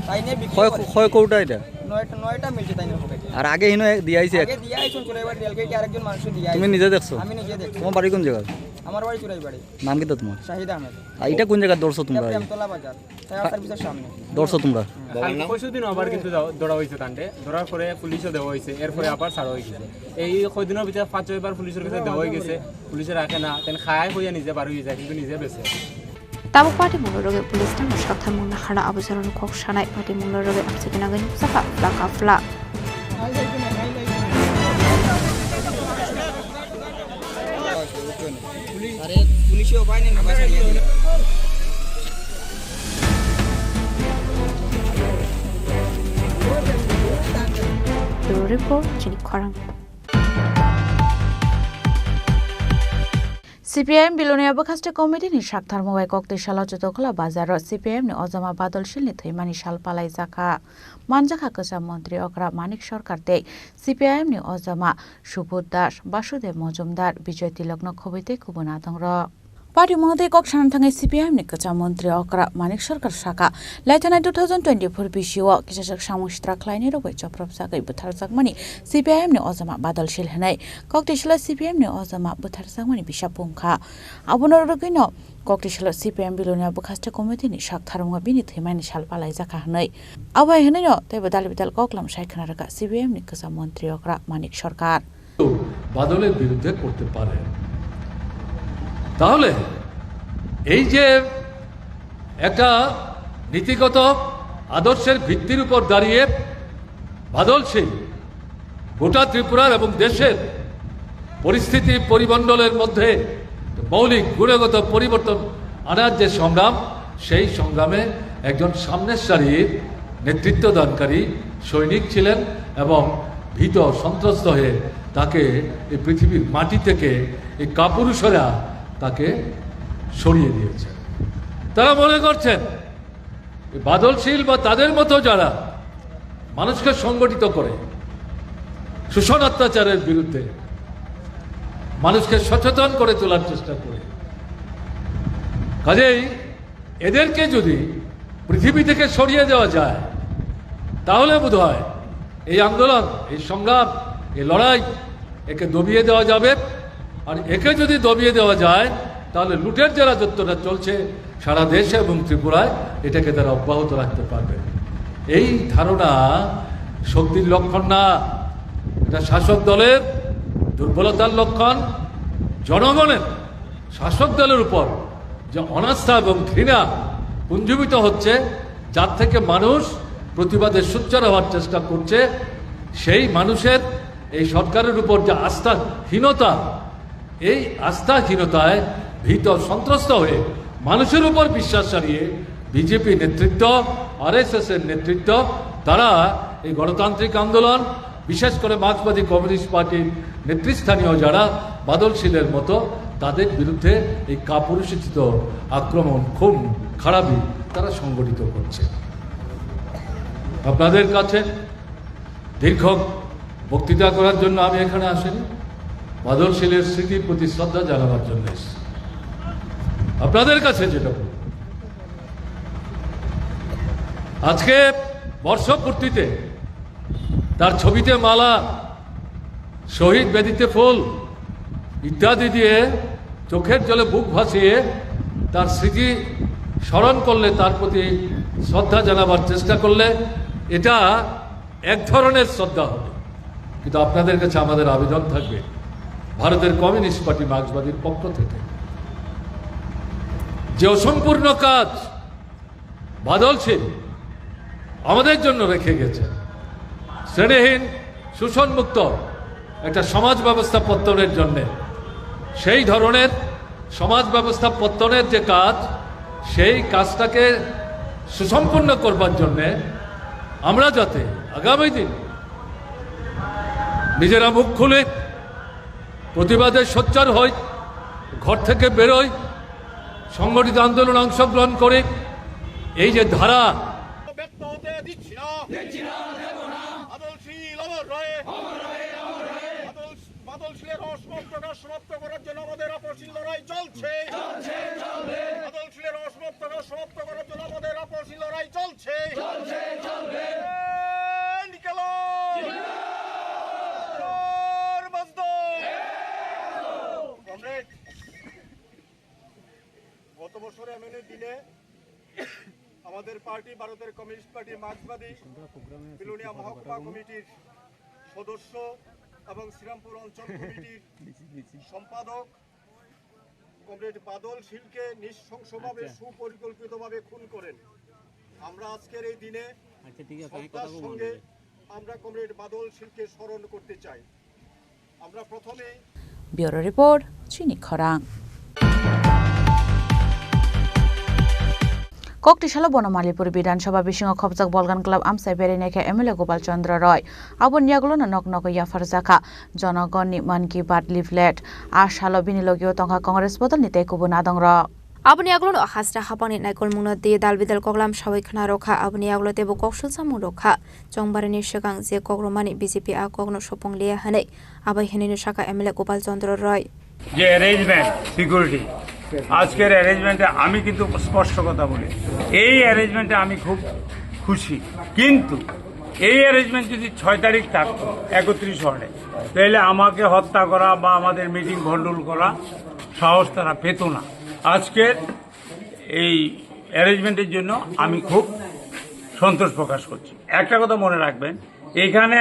তাই নিয়ে বিক্রি কয়, করে। কয় কৌটা এটা? নয়টা, নয়টা মিলছে তাই নিয়ে পকেটে। আর আগে হিনো এক দিয়ে আইছে এক আগে দিয়ে আইছুন চুরাইবাড়ি রেলগেটে, আরেকজন মানুষ দিয়ে তুমি আইছে। নিজে দেখছো? আমি নিজে দেখছি। তোমার বাড়ি কোন জায়গা? আমার বাড়ি চুরাইবাড়ি। নাম কি তো তোমার? শাহিদ আহমেদ। আর এটা কোন জায়গা ধরছো এটা তোমরা? প্রেমতলা বাজার। সাড়ে আটটার পিছনে সামনে। ধরছো তোমরা? বাবার নাম? পরশু দিন আবার কিন্তু ধ-, ধরা হয়েছে তান্ডে, ধরার পরে পুলিশও দেওয়া হয়েছে, এরপরে আবার ছাড়া হয়ে গেছে। এই কয়দিনের ভিতরে পাঁচ ছয়বার পুলিশের কাছে দেওয়া হয়ে গেছে, পুলিশে রাখে না, তেন খায় হইয়া নিজে বার হয়ে যায়, কিন্তু নিজে বেঁচে। Tabuk party mungno rogwi police no sakthar mungna khana abo jorano kok sanai party mungno rogwi amchikna gani saka plaka pla. আরে পুলিশে উপায় নেই, আমরা ছাড়িয়ে দিল। Bureau report, Chini Khorang. C P I M Bilonia Bwkhaste Committee ni saktharmung bai Koktisalo Chotokhola bazaro C P I M ni ojama Badol Sil ni thwimani sal palaijakha. Manjakha kwcham montri okra Manik Sarkar tei C P I M ni ojama Subodh Das, Basudev Mojumdar, Bijoy Tilokno khobwi tei kubun adongrok. Party mungwi kok sana thangwi C P I M ni kwcham montri okra Manik Sarkar saka, laithanai two thousand twenty-four B C o kisachak samung sitra khlainai rok bai chopropjagwi butharjakmani C P I M ni ojama Badol Sil hwnwi. Koktisalo C P I M ni ojama butharjakmani bisa pungkha. Abono rwgwino Koktisalo C P I M Bilonia Bwkhaste Committee ni saktharmung bini thwimani sal palaijakha hwnwi. Abo hai hwnwino teibo dal bidal koklam sai khna rwkha C P I M ni kwcham montri okra Manik Sarkar. বাদলের বিরুদ্ধে করতে পারে, তাহলে এই যে একটা নীতিগত আদর্শের ভিত্তির উপর দাঁড়িয়ে বাদল সিং গোটা ত্রিপুরার এবং দেশের পরিস্থিতি পরিমণ্ডলের মধ্যে মৌলিক গুণগত পরিবর্তন আনার যে সংগ্রাম, সেই সংগ্রামে একজন সামনের সারির নেতৃত্ব দানকারী সৈনিক ছিলেন এবং ভীত সন্ত্রস্ত হয়ে তাকে এই পৃথিবীর মাটি থেকে এই কাপুরুষেরা তাকে সরিয়ে দিয়েছে। তারা মনে করছেন এই বাদল সিল বা তাদের মতো যারা মানুষকে সংগঠিত করে শোষণ অত্যাচারের বিরুদ্ধে মানুষকে সচেতন করে তোলার চেষ্টা করে, কাজেই এদেরকে যদি পৃথিবী থেকে সরিয়ে দেওয়া যায়, তাহলে বোধহয় এই আন্দোলন, এই সংগ্রাম, এই লড়াই একে দবিয়ে দেওয়া যাবে। আর একে যদি দবিয়ে দেওয়া যায়, তাহলে লুটের যে রাজত্বটা চলছে সারা দেশে এবং ত্রিপুরায়, এটাকে তারা অব্যাহত রাখতে পারবে। এই ধারণা শক্তির লক্ষণ না, এটা শাসক দলের দুর্বলতার লক্ষণ। জনগণের শাসক দলের উপর যে অনাস্থা এবং ঘৃণা পুঞ্জীভূত হচ্ছে, যার থেকে মানুষ প্রতিবাদে সোচ্চার হওয়ার চেষ্টা করছে, সেই মানুষের এই সরকারের উপর যে আস্থাহীনতা, এই আস্থাহীনতায় ভীত সন্ত্রস্ত হয়ে মানুষের উপর বিশ্বাস হারিয়ে বিজেপি নেতৃত্ব, আরএসএস এর নেতৃত্ব, তারা এই গণতান্ত্রিক আন্দোলন, বিশেষ করে মার্ক্সবাদী কমিউনিস্ট পার্টির নেতৃস্থানীয় যারা বাদল শীলের মতো, তাদের বিরুদ্ধে এই কাপুরুষোচিত আক্রমণ, খুন, খারাপি তারা সংগঠিত করছে। আপনাদের কাছে দীর্ঘ বক্তৃতা করার জন্য আমি এখানে আসিনি, বাদল শীলের স্মৃতির প্রতি শ্রদ্ধা জানাবার জন্য এসেছি। আপনাদের কাছে যেটা বলব, আজকে বর্ষপূর্তিতে তার ছবিতে মালা, শহীদ বেদিতে ফুল ইত্যাদি দিয়ে চোখের জলে বুক ভাসিয়ে তার স্মৃতি স্মরণ করলে, তার প্রতি শ্রদ্ধা জানাবার চেষ্টা করলে, এটা এক ধরনের শ্রদ্ধা হবে। কিন্তু আপনাদের কাছে আমাদের আবেদন থাকবে, ভারতের কমিউনিস্ট পার্টি মার্ক্সবাদীর পক্ষ থেকে যে অসম্পূর্ণ কাজ বাদল সিং আমাদের জন্য রেখে গেছে, শ্রেণীহীন, শোষণমুক্ত একটা সমাজ ব্যবস্থা পত্তনের জন্যে, সেই ধরনের সমাজ ব্যবস্থা পত্তনের যে কাজ, সেই কাজটাকে সুসম্পন্ন করবার জন্যে আমরা যাতে আগামী দিন নিজেরা মুখ খুলে প্রতিবাদে সোচ্চার হই, ঘর থেকে বেরোই, সংগঠিত আন্দোলন অংশগ্রহণ করি, এই যে ধারা ব্যক্ত হতে দিচ্ছি না। বাদল শীল অমর রয়ে। বাদল, বাদল শীলের অসমাপ্ত কাজ সমাপ্ত করার জন্য আমাদের আপসহীন লড়াই চলছে। বাদল শীলের অসমাপ্ত কাজ সমাপ্ত করার জন্য আমাদের আপসহীন লড়াই চলছে। এই, নিকালো। জোর মজদুর। কমরেড, গত বছর এমএনএ দিনে আমাদের পার্টি, ভারতের কমিউনিস্ট পার্টি, মার্ক্সবাদী বিলোনিয়া মহকুমা কমিটির সদস্য এবং শ্রীরামপুর অঞ্চল কমিটির সম্পাদক কমরেড বাদল শীলকে নৃশংসভাবে, আচ্ছা। সুপরিকল্পিতভাবে খুন করেন। আমরা আজকের এই দিনে আচ্ছা, ঠিক আছে, আমি শ্রদ্ধার কথা বলবো সঙ্গে না। আমরা কমরেড বাদল শীলকে স্মরণ করতে চাই। আমরা প্রথমেই Bureau Report, Chini Khorang. Kokti salo bono Malipur Bidhan Sabha bisingo khopjak Bolgan Club amchai berai naikha M L A Gopal Chandra Roy. Aboni yagulono nok nogo yapharjakha Jonogonni Mann Ki Baat leaflet. A salo bini logio tongkha Congress bodolni tei kubun adongrok. Aboni yagulono hasta hapangni naikolmungno twi dal bidal koklam sawi khna rwkha. Aboni yagulo teibo kok sulsamung rwkha. Chongbarini swkang je kok romani B J P a kokno sopong liya hwnwi abai hwnwino sakha M L A Gopal Chandra Roy. যে arrangement security, আজকের অ্যারেঞ্জমেন্টে আমি কিন্তু স্পষ্ট কথা বলি, এই অ্যারেঞ্জমেন্টে আমি খুব খুশি। কিন্তু এই অ্যারেঞ্জমেন্ট যদি ছয় তারিখ থাকতো, একত্রিশ ওয়ার্ডে, তাহলে আমাকে হত্যা করা বা আমাদের মিটিং ভণ্ডুল করা সাহস তারা পেত না। আজকের এই অ্যারেঞ্জমেন্টের জন্য আমি খুব সন্তোষ প্রকাশ করছি। একটা কথা মনে রাখবেন, এখানে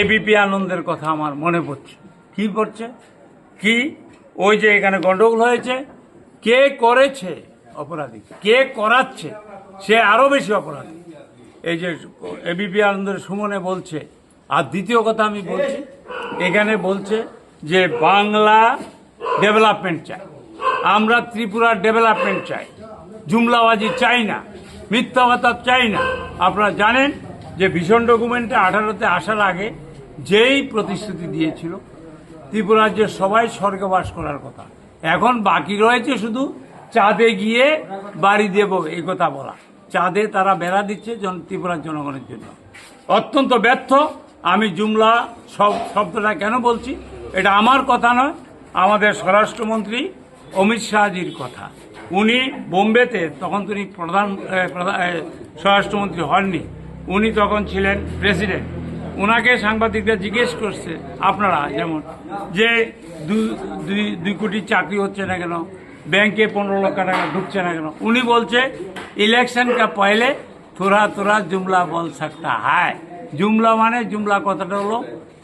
এবিপি আনন্দের কথা আমার মনে পড়ছে। কি পড়ছে? কি? ওই যে এখানে গন্ডগোল হয়েছে, কে করেছে অপরাধী, কে করাচ্ছে সে আরো বেশি অপরাধী। এই যে এবিপি আনন্দের সুমনে বলছে, আর দ্বিতীয় কথা আমি বলছি, এখানে বলছে যে বাংলা ডেভেলপমেন্ট চাই, আমরা ত্রিপুরার ডেভেলপমেন্ট চাই, জুমলাবাজি চাই না, মিথ্যা কথা চাই না। আপনারা জানেন যে ভিশন ডকুমেন্টে আঠারোতে আসার আগে যেই প্রতিশ্রুতি দিয়েছিল, ত্রিপুরার যে সবাই স্বর্গবাস করার কথা, এখন বাকি রয়েছে শুধু চাঁদে গিয়ে বাড়ি দেব এই কথা বলা। চাঁদে তারা বেড়া দিচ্ছে জন-, ত্রিপুরার জনগণের জন্য। অত্যন্ত ব্যর্থ। আমি জুমলা শব-, শব্দটা কেন বলছি, এটা আমার কথা নয়, আমাদের স্বরাষ্ট্রমন্ত্রী অমিত শাহজির কথা। উনি বোম্বেতে, তখন তিনি প্রধান, এ, প্রধা-, এ, স্বরাষ্ট্রমন্ত্রী হননি, উনি তখন ছিলেন প্রেসিডেন্ট। ওনাকে সাংবাদিকরা জিজ্ঞেস করছে, আপনারা যেমন, যে দু-, দুই, দুই কোটি চাকরি হচ্ছে না কেন, ব্যাংকে পনেরো লক্ষ টাকা ঢুকছে না কেন? উনি বলছে, "ইলেকশন কা পহলে থোড়া থোড়া জুমলা বল সকতা হ্যায়।" জুমলা মানে, জুমলা কথাটা হলো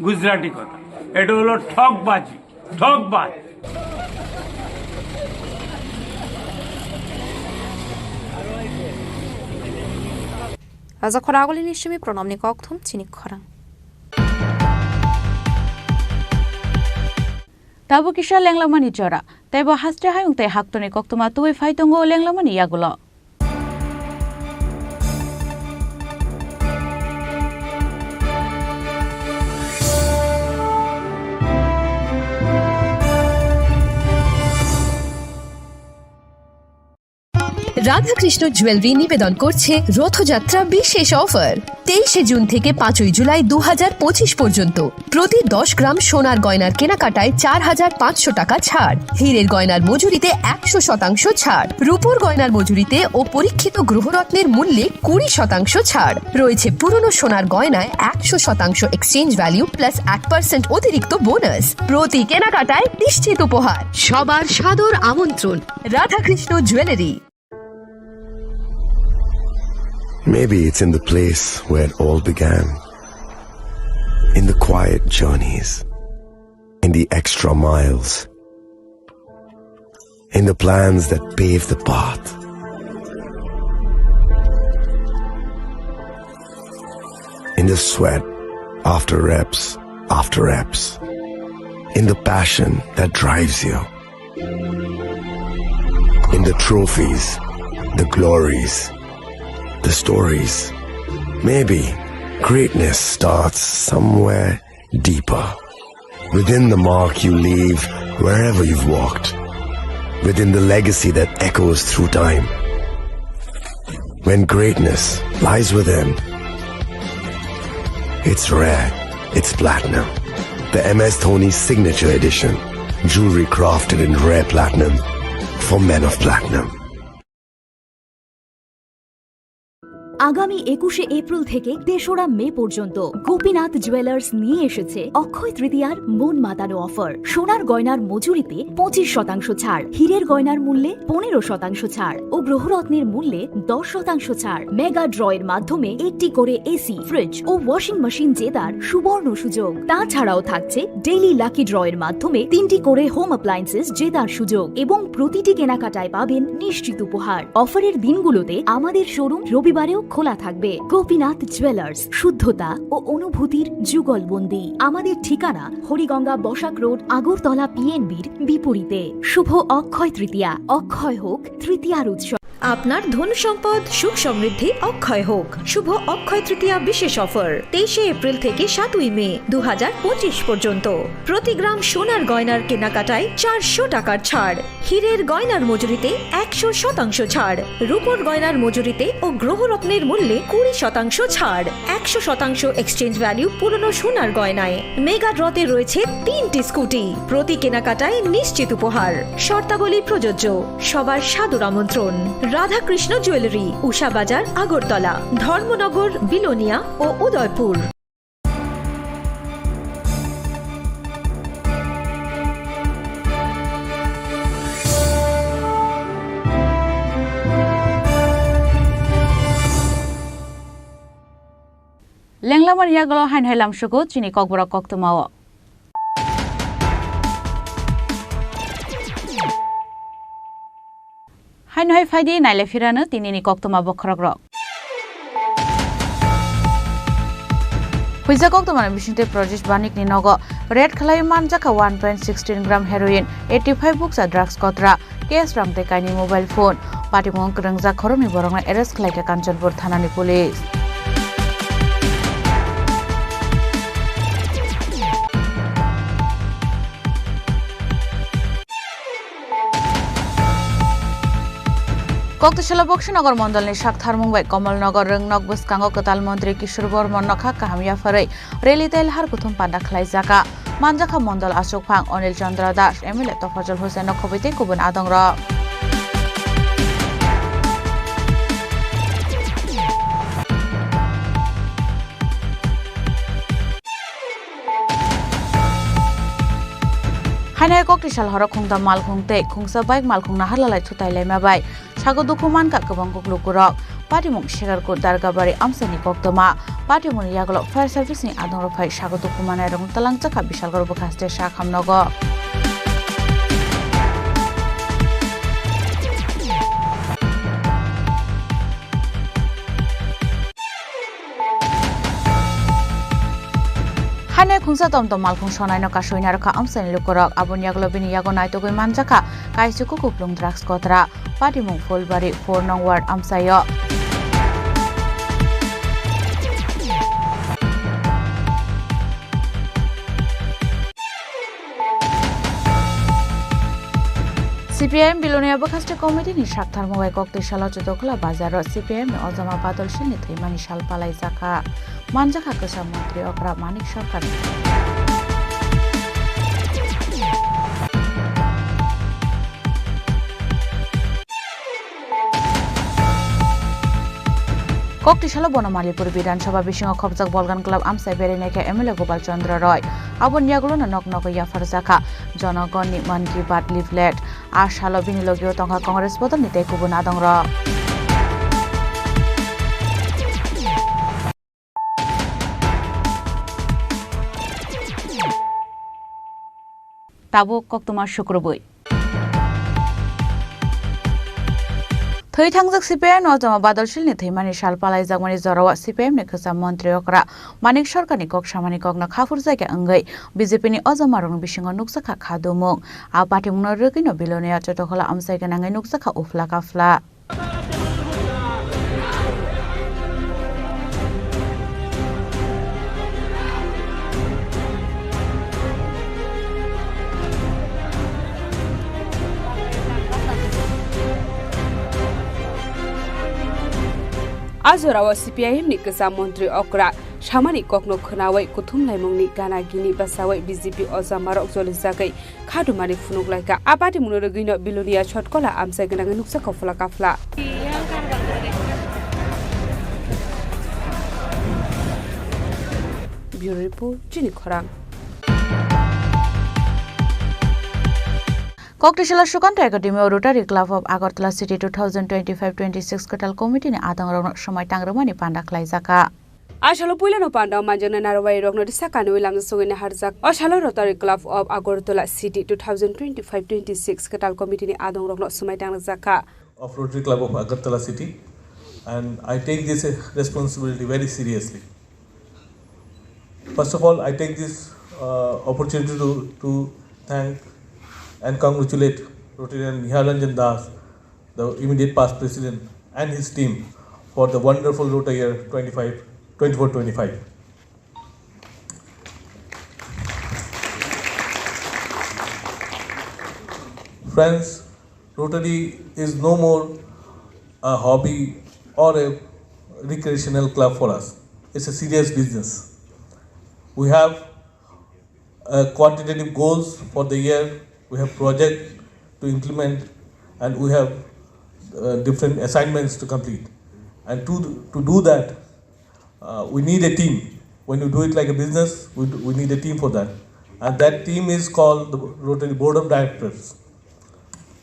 গুজরাটি কথা, এটা হলো ঠকবাজি, ঠকবাজ। Raja Khoragulini simi pronomni kokthum chini khorang. Tabuk kisa lenglamani jora, teibo haste hayung tei haktoni koktwma tubui phai tongo lenglamani yagulo. Radhakrishna jewellery নিবেদন করছে রথযাত্রা বিশেষ অফার। তেইশে জুন থেকে পাঁচই জুলাই দু হাজার পঁচিশ পর্যন্ত প্রতি দশ গ্রাম সোনার গয়নার কেনাকাটায় চার হাজার পাঁচশো টাকা ছাড়, হীরের গয়নার মজুরিতে একশো শতাংশ ছাড়, রূপোর গয়নার মজুরিতে ও পরীক্ষিত গ্রহরত্নের মূল্যে কুড়ি শতাংশ ছাড় রয়েছে। পুরনো সোনার গয়নায় একশো শতাংশ এক্সচেঞ্জ ভ্যালু প্লাস এক পার্সেন্ট অতিরিক্ত বোনাস। প্রতি কেনাকাটায় নিশ্চিত উপহার। সবার সাদর আমন্ত্রণ Radhakrishna jewellery. Maybe it's in the place where it all began. In the quiet journeys. In the extra miles. In the plans that pave the path. In the sweat after reps after reps. In the passion that drives you. In the trophies the glories, the stories. Maybe greatness starts somewhere deeper, within the mark you leave wherever you've walked, within the legacy that echoes through time. When greatness lies within, it's rare, it's platinum. The M S Dhoni Signature Edition, jewelry crafted in rare platinum for men of platinum. আগামী একুশে এপ্রিল থেকে তেসরা মে পর্যন্ত গোপীনাথ জুয়েলার্স নিয়ে এসেছে অক্ষয় তৃতীয়ার মন মাতানো অফার। সোনার গয়নার মজুরিতে পঁচিশ শতাংশ ছাড়, হীরের গয়নার মূল্যে পনেরো শতাংশ ছাড় ও গ্রহরত্নের মূল্যে দশ শতাংশ ছাড়। মেগা ড্রয়ের মাধ্যমে একটি করে এসি, ফ্রিজ ও ওয়াশিং মেশিন জেতার সুবর্ণ সুযোগ। তাছাড়াও থাকছে ডেইলি লাকি ড্রয়ের মাধ্যমে তিনটি করে হোম অ্যাপ্লায়েন্সেস জেতার সুযোগ এবং প্রতিটি কেনাকাটায় পাবেন নিশ্চিত উপহার। অফারের দিনগুলোতে আমাদের শোরুম রবিবারেও খোলা থাকবে। গোপীনাথ জুয়েলার্স, শুদ্ধতা ও অনুভূতির যুগলবন্দি। আমাদের ঠিকানা হরিগঙ্গা বসাক রোড, আগরতলা পিএনবির বিপরীতে। শুভ অক্ষয় তৃতীয়া, অক্ষয় হোক তৃতীয়ার উৎসব। আপনার ধন সম্পদ সুখ সমৃদ্ধি অক্ষয় হোক। শুভ অক্ষয় তৃতীয়া বিশেষ অফার তেইশে এপ্রিল থেকে সাতই মে দু হাজার পঁচিশ পর্যন্ত। প্রতি গ্রাম সোনার গয়নার কেনাকাটায় চারশো টাকার ছাড়, হীরের গয়নার মজুরিতে একশো শতাংশ ছাড়, রূপোর গয়নার মজুরিতে ও গ্রহরত্নের মূল্যে কুড়ি শতাংশ ছাড়, একশো শতাংশ এক্সচেঞ্জ ভ্যালু পুরনো সোনার গয়নায়। মেগা ড্রতে রয়েছে তিনটি স্কুটি, প্রতি কেনাকাটায় নিশ্চিত উপহার। শর্তাবলী প্রযোজ্য। সবার সাদর আমন্ত্রণ। রাধাকৃষ্ণ জুয়েলারি, উষা বাজার, আগরতলা, ধর্মনগর, বিলোনিয়া ও Udaipur. Lenglamani yagulo haino hai lamsugo chini kokborok koktwmao. Haino hai phaidi naile phirano tinini koktwma bokhorokrok. Huijak koktwmani bisingtwi Prajesh Banikni nogo raid khlaiwi manjakha one point sixteen gram heroin, eighty five bukcha drugs kotra, cash rang tei kainwi mobile phone. Patimung kwrwngjak khoroknwi borokno arrest khlaikha Kanchanpur thanani police. Koktisalo Boksinagar mondolni saktharmung bai Kamalnagar rwngnok bwskango kwtal montri Kishore Bormon nokha kaham yapharwi rally tei lahar kuthum panda khlaijakha. Manjakha mondol achukphang Anil Chandra Das, M L A Tofajol Hussain no khobwi tei kubun adongrok. Haino koktisal horo khungda malkhung tei khungsa bike malkhung naharlalai thutai laima bai sago dukhu mankha kwbang kuk lukurok. Patimung Segarkut Dargabari amchaini koktwma. Patimungni yagulo fire service ni adongrok phai sago dukhu manai rokno talangjakha Bisalgor bwkhaste sakhamnogo. Haino khungsa tomtom malkhung sonaino kasui narwkha amchaini lukurok. Aboni yagulo bini yago naitugwi manjakha kaisuku kuplung drugs kotra. Patimung Phulbari four nong ward amchaio. C P I M Bilonia Bwkhaste Committee ni saktharmung bai koktisalo Chotokhola bazaro C P I M ni ojama Badal Sil ni thwimani sal palaijakha. Manjakha kwcham montri okra Manik Sarkar. Koktisalo Bonomalipur Bidhan Sabha bisingo khopjak Bolgan Club amchai berai naikha M L A Gopal Chandra Roy. Aboni yagulono nok nogo yapharjakha Jonogon ni Mann Ki Baat leaflet. A salo bini logio tongkha Congress bodolni tei kubun adongrok. Tabuk koktwma sukrubwi. Thwi thangjak C P I M ni ojama Badal Sil ni thwimani sal palaijakmani jorao C P I M ni kwcham montri okra Manik Sarkar ni kok samani kokno khaphurjakya wngwi B J P ni ojama rokni bisingo nukjakha khadumung. A patimungno rwgwino Bilonia Chotokhola amchai gwnangwi nukjakha uphla kaphla. A jorao C P I M ni kwcham montri okra samani kokno khwnawi kuthum laimungni gana gini bachawi B J P ojamarok jolijagwi khadumani phunuk laikha. A patimungno rwgwino Bilonia Chotkola amchai gwnangwi nukjakha phla kaphla. Bureau Report, Chini Khorang. Koktisala Sukanto Academy o Rotary Club of Agartala City two thousand twenty-five twenty-six kwtal committee ni adongrokno swmai tangrwmani panda khlaijakha. A salo puilano panda o manjaknai narwai rokno risa kanwi lamjak sogwi naharjak. O salo Rotary Club of Agartala City two thousand twenty-five twenty-six kwtal committee ni adongrokno swmai tangrwjakha. Of Rotary Club of Agartala City, and I take this responsibility very seriously. First of all, I take this, uh, opportunity to, to thank and congratulate Rotarian Nihal Ranjan Das, the immediate past president, and his team for the wonderful Rotary year twenty-five, twenty-four twenty-five. Friends, Rotary is no more a hobby or a recreational club for us. It's a serious business. We have, uh, quantitative goals for the year, we have project to implement, and we have, uh, different assignments to complete. And to, to do that, uh, we need a team. When you do it like a business, we, do, we need a team for that. And that team is called the Rotary Board of Directors.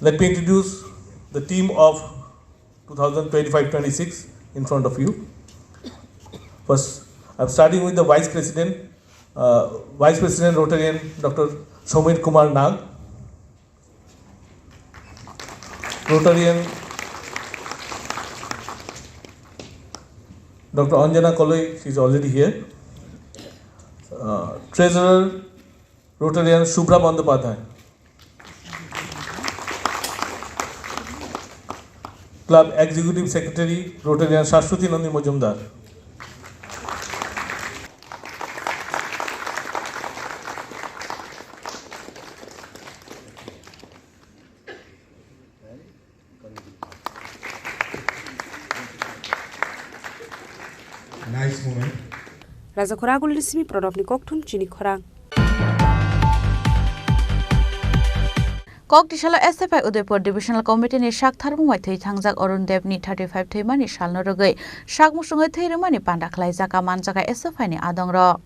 Let me introduce the team of two thousand twenty-five twenty-six in front of you. First, I'm starting with the Vice President. Uh, Vice President Rotarian Doctor Somir Kumar Nag. Rotarian Doctor Anjana Koloi, she is already here. Uh, Treasurer Rotarian Subhra Bandopadhyay. Club Executive Secretary Rotarian Shashwati Nandi Majumdar. Nice moment. Raja Khorang Agulni simi Pranabni kokthum Chini Khorang. Koktisalo S F I Udaipur Divisional Committee ni sak tharbung bai thwi thangjak Arun Dev ni thirty-five thwimani salno rwgwi sak muchungwi thwi rwmani panda khlaijak, a manjak S F I ni adongrok.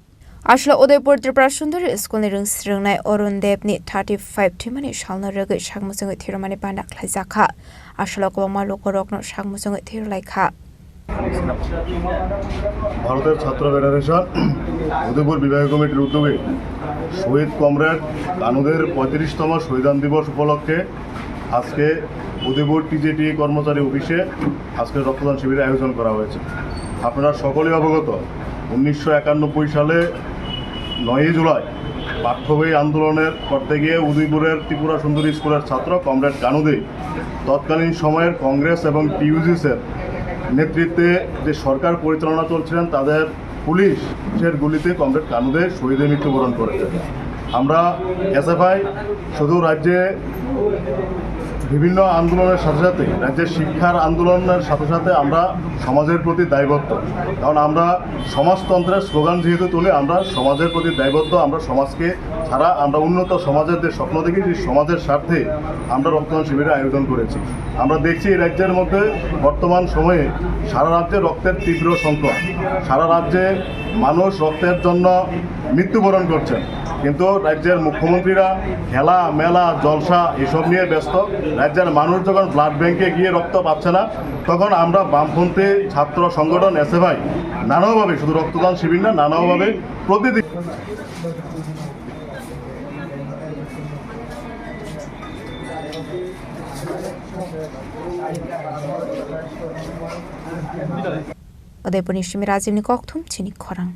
Aswk Udaipur Tripura Sundari School ni rwng-, rwngnai Arun Dev ni thirty-five thwimani salno rwgwi sak muchungwi thwi rwmani panda khlaijakha. Aswk kwbangma lukurokno sak muchungwi thwi rwlaikha. ভারতের ছাত্র ফেডারেশন উদয়পুর বিভাগীয় কমিটির উদ্যোগে শহীদ কমরেড কানুদের পঁয়ত্রিশতম শহীদান দিবস উপলক্ষে আজকে উদয়পুর টিজেটি কর্মচারী অফিসে আজকে রক্তদান শিবিরের আয়োজন করা হয়েছে। আপনারা সকলেই অবগত, উনিশশো একানব্বই সালে নয়ই জুলাই পাঠ্য বই আন্দোলনের করতে গিয়ে উদয়পুরের ত্রিপুরা সুন্দরী স্কুলের ছাত্র কমরেড কানুদে তৎকালীন সময়ের কংগ্রেস এবং টিইউজিসের নেতৃত্বে যে সরকার পরিচালনা চলছিলেন, তাদের পুলিশের গুলিতে কমরেড কানুদে শহীদে মৃত্যুবরণ করেছেন। আমরা এসএফআই শুধু রাজ্যে বিভিন্ন আন্দোলনের সাথে সাথে, রাজ্যের শিক্ষার আন্দোলনের সাথে সাথে আমরা সমাজের প্রতি দায়বদ্ধ। কারণ আমরা সমাজতন্ত্রের স্লোগান যেহেতু তুলি, আমরা সমাজের প্রতি দায়বদ্ধ। আমরা সমাজকে ছাড়া আমরা উন্নত সমাজের যে স্বপ্ন দেখি, সেই সমাজের স্বার্থে আমরা রক্তদান শিবিরের আয়োজন করেছি। আমরা দেখছি এই রাজ্যের মধ্যে বর্তমান সময়ে সারা রাজ্যে রক্তের তীব্র সংকট, সারা রাজ্যে মানুষ রক্তের জন্য মৃত্যুবরণ করছেন, কিন্তু রাজ্যের মুখ্যমন্ত্রীরা খেলা, মেলা, জলসা এসব নিয়ে ব্যস্ত। রাজ্যের মানুষ যখন ব্লাড ব্যাংকে গিয়ে রক্ত পাচ্ছে না, তখন আমরা বামপন্থী ছাত্র সংগঠন এসএফআই নানাভাবে, শুধু রক্তদান শিবির না, নানাভাবে প্রতিদিন Udaipurni simi Rajibni kokthum Chini Khorang.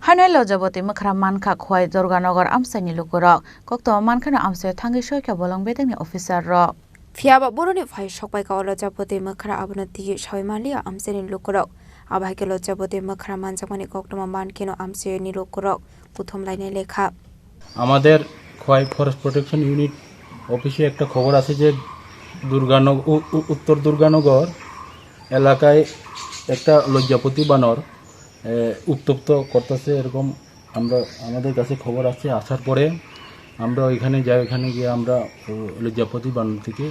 Haino Lojaboti Mwkhra mankha Khowai Durganagar amchaini lukurok. Koktwma mankhano amchaio thangwi soikha bolong bedekni officer rok. Phiya ba boroni phai sokpai ka o Lojaboti Mwkhra abono twiwi sawi manliya amchaini lukurok. Abo hai khe Lojaboti Mwkhra manjakmani koktwma mankheno amchaini lukurok kuthum lainai lekha. আমাদের Khowai forest protection unit অফিসে একটা খবর আছে যে দুর্গানগ-, উ-, উ-, উত্তর দুর্গানগর এলাকায় একটা লজ্জাপতি বানর, এ, উত্তপ্ত করতেছে, এরকম আমরা, আমাদের কাছে খবর আসে। আসার পরে আমরা ওইখানে যাই, ওইখানে গিয়ে আমরা, ও, লজ্জাপতি বানর থেকে,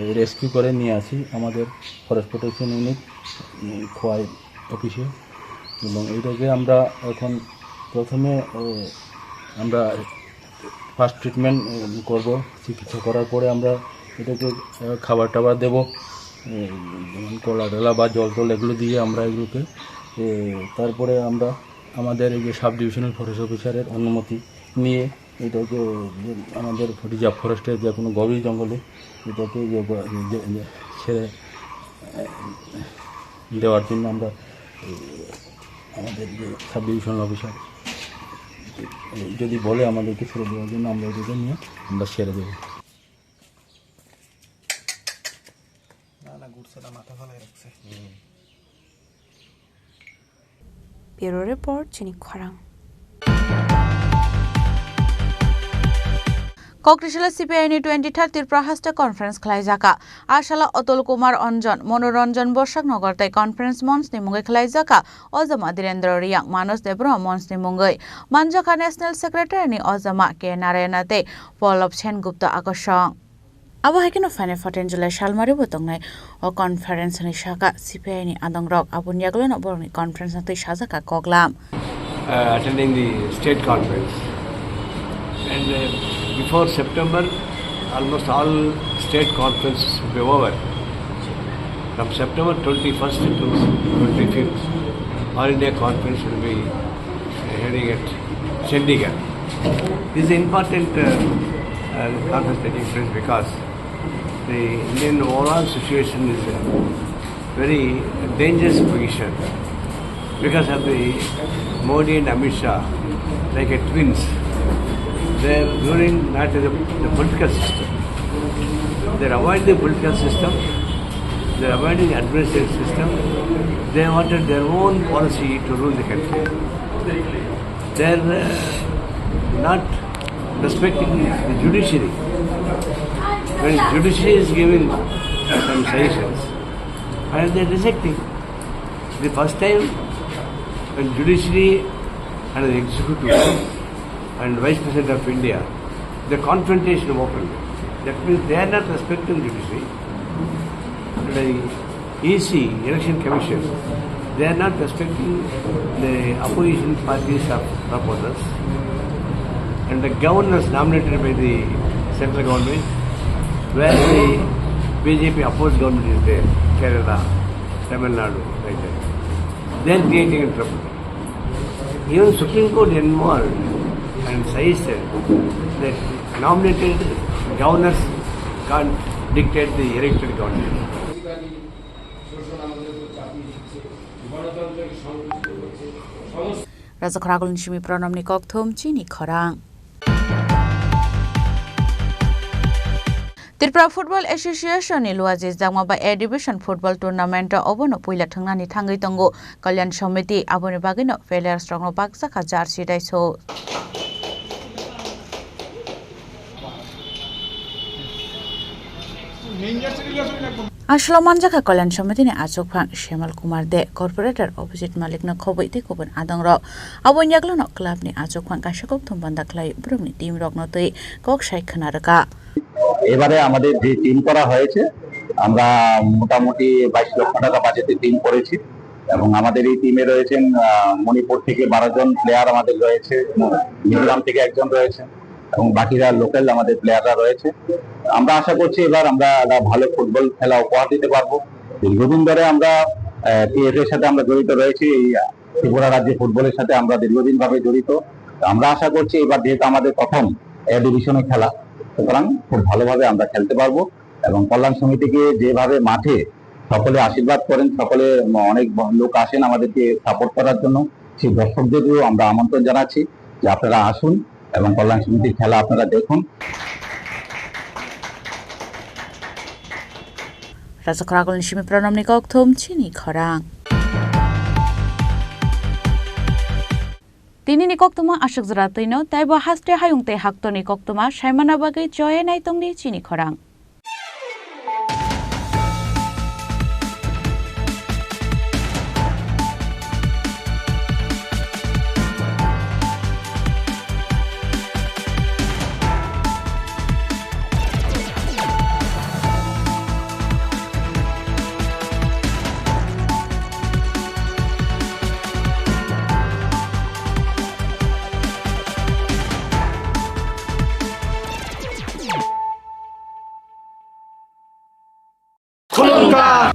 এ, রেস্কিউ করে নিয়ে আসি আমাদের ফরেস্ট প্রোটেকশন ইউনিট, উম, খোয়াই অফিসে। এবং এইটাকে আমরা এখন প্রথমে, এ, আমরা ফার্স্ট ট্রিটমেন্ট, এ, করব। চিকিৎসা করার পরে আমরা এটাকে, এ, খাবার টাবার দেবো, এ, যেমন কলা টলা বা জল টল এগুলো দিয়ে আমরা এগুলোকে, এ, তারপরে আমরা আমাদের এই যে সাব ডিভিশনাল ফরেস্ট অফিসারের অনুমতি নিয়ে এটাকে, যে আমাদের রিজার্ভ ফরেস্টের যে কোনো গভীর জঙ্গলে এটাকে ইয়ে করে, যে, যে ছেড়ে, এ, দেওয়ার জন্য আমরা, এ, আমাদের যে সাব ডিভিশনাল অফিসার, এ, যদি বলে আমাদেরকে ছেড়ে দেওয়ার জন্য, আমরা এটাকে নিয়ে আমরা ছেড়ে দেবো। না, না, গুড়ছাটা মাথা ফালাই রাখছে। Bureau Report, Chini Khorang. Kokrisila C P I ni twenty third Tripura Haste Conference khlaijaka. Asala Atul Kumar Anjan, Manoranjan Bosak Nagar tei Conference Mons ni mungwi khlaijaka. Ojama Dhirendra Riang, Manos Debbarma Mons ni mungwi. Manjaka National Secretary ni Ojama K Narayana tei Pallab Sengupta Akosong. Abo hai kheno phainai fourteen July salmari bo tongnai o conference ni saka C P I ni adongrok aboni yagulono borokni conference no twi sajak kha koklam. Uh, attending the state conference. And, uh, before September, almost all state conferences will be over. From September twenty-first to twenty-fifth, All India Conference will be heading at Chandigarh. This is important, uh, uh, conference taking place because the Indian overall situation is a very dangerous position because of the Modi and Amit Shah, like a twins. They are ruling not as a, the political system. They are avoiding the political system. They are avoiding the administrative system. They wanted their own policy to rule the country. They are, uh, not respecting the judiciary. When judiciary is giving some suggestions, and they are rejecting. The first time when judiciary and the executive and Vice President of India, the confrontation opened. That means they are not respecting judiciary. And the E C, Election Commission, they are not respecting the opposition parties of proposals. And the governors nominated by the central government, where the B J P opposed government is there, Kerala, Tamil Nadu, like that, they are creating a trouble. Even Supreme Court involved and suggested that nominated governors can't dictate the elected government. Rajakhor Agulni simi Pranamni kokthum chini khorang. Tripura Football Association ni luaji jakma ba A Division Football Tournament o obono puila thwngnani thangwi tongo Kalyan Samiti, aboni bagwino players rokno baksa kha jersey daiso. Aswlao manjakha Kalyan Samiti ni achukphang Shemal Kumar De, Corporator Abhijit Malik no khobwi tei kubun adongrok. Aboni yagulono club ni achukphang kaisa kokthum banda khlai borokni team rokno twi kok sai khwna rwkha. এবারে আমাদের যে টিম করা হয়েছে, আমরা মোটামুটি বাইশ লক্ষ টাকা বাজেটে টিম করেছি এবং আমাদের এই টিমে রয়েছেন, আহ, মণিপুর থেকে বারো জন প্লেয়ার আমাদের রয়েছে, মিজোরাম থেকে একজন রয়েছে এবং বাকিরা লোকাল আমাদের প্লেয়াররা রয়েছে। আমরা আশা করছি এবার আমরা একটা ভালো ফুটবল খেলা উপহার দিতে পারবো। দীর্ঘদিন ধরে আমরা, আহ, টিএফএ এর সাথে আমরা জড়িত রয়েছি, এই ত্রিপুরা রাজ্যে ফুটবলের সাথে আমরা দীর্ঘদিনভাবে জড়িত। তো আমরা আশা করছি এবার যেহেতু আমাদের প্রথম এ ডিভিশনে খেলা, সুতরাং খুব ভালোভাবে আমরা খেলতে পারবো এবং কল্যাণ সমিতিকে যেভাবে মাঠে সকলে আশীর্বাদ করেন, সকলে অনেক ব-, লোক আসেন আমাদেরকে সাপোর্ট করার জন্য, সেই দর্শকদেরও আমরা আমন্ত্রণ জানাচ্ছি যে আপনারা আসুন এবং কল্যাণ সমিতির খেলা আপনারা দেখুন। Rajakhor Agulni simi Pranamni kokthum chini khorang. Tinini koktwma aswk jora twino, teibo haste hayung tei haktorni koktwma saimana bagwi choye naitongdi chini khorang.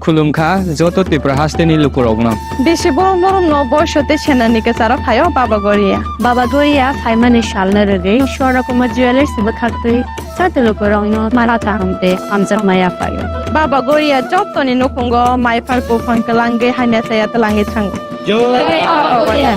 Khulumkha joto Tripura hasteni lukurokno. Bisi borom borom no boiso tei senani kwcharo phaio Baba Goria. Baba Goria phaimani salno rwgwi Swarna Kumar Jewellers bwkhaktwi joto lukurokno mala kaham tei hamjakma yaphaio. Baba Goria jotoni nukhungo maiphar buphang kwlangwi hamya chaya twlangwi thango. Jai Baba Goria.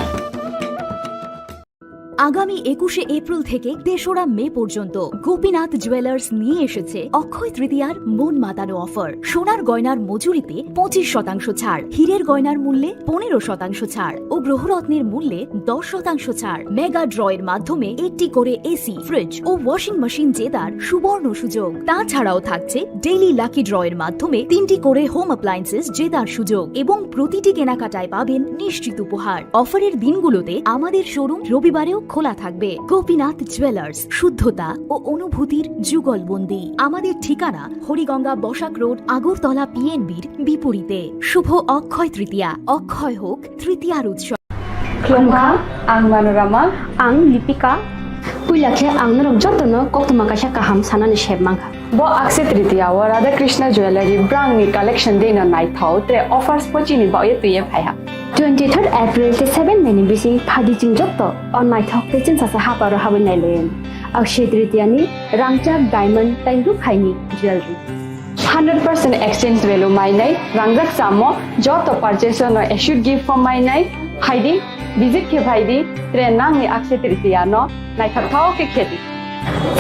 আগামী একুশে এপ্রিল থেকে তেসরা মে পর্যন্ত গোপীনাথ জুয়েলার্স নিয়ে এসেছে অক্ষয় তৃতীয়ার মন মাতানো অফার। সোনার গয়নার মজুরিতে পঁচিশ শতাংশ ছাড়, হীরের গয়নার মূল্যে পনেরো শতাংশ ছাড় ও গ্রহরত্নের মূল্যে দশ শতাংশ ছাড়। মেগা ড্রয়ের মাধ্যমে একটি করে এসি, ফ্রিজ ও ওয়াশিং মেশিন জেতার সুবর্ণ সুযোগ। তাছাড়াও থাকছে ডেইলি লাকি ড্রয়ের মাধ্যমে তিনটি করে হোম অ্যাপ্লায়েন্সেস জেতার সুযোগ এবং প্রতিটি কেনাকাটায় পাবেন নিশ্চিত উপহার। অফারের দিনগুলোতে আমাদের শোরুম রবিবারেও খোলা থাকবে। গোপীনাথ জুয়েলার্স, শুদ্ধতা ও অনুভূতির যুগলবন্দি। আমাদের ঠিকানা হরিগঙ্গা বসাক রোড, আগরতলা পিএনবির বিপরীতে। শুভ অক্ষয় তৃতীয়া, অক্ষয় হোক তৃতীয়ার উৎসব। Khulumkha, ang Manorama. Ang Lipika. Puila khe ang norok jotono koktwma kaisa kaham sanani sep mankha. Bo Akshaya Tritiya o Radha Krishna Jewellery brangni collection dino naithok, tre offers bo chini bagwi twiwi phaiha. Twenty third April tei seven May ni bising phadi chwng joto o naithok tei chwngsacha haparo habwi nailayan. Akshaya Tritiya ni rangchak, diamond tei rukhaini jewellery. Hundred percent exchange value mainai, rangjak chamo, joto purchase no assured gift form mainai, phaidi, visit khe phaidi, tre nangni Akshaya Tritiya no naithok thok khe khedi.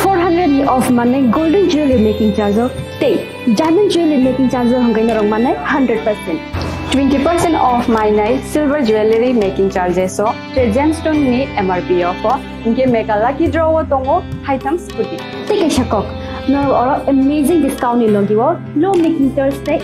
Four hundred ni off manai golden jewelry making charge o tei diamond jewelry making charge o hwnkhai norok manai hundred percent. Twenty percent off mainai silver jewelry making charges o, tre gemstone ni M R P o pho, hinkhe mega lucky draw o tongo haitham scooty. Tei kaisa kok, norok oro amazing discount ni logi o low making charge tei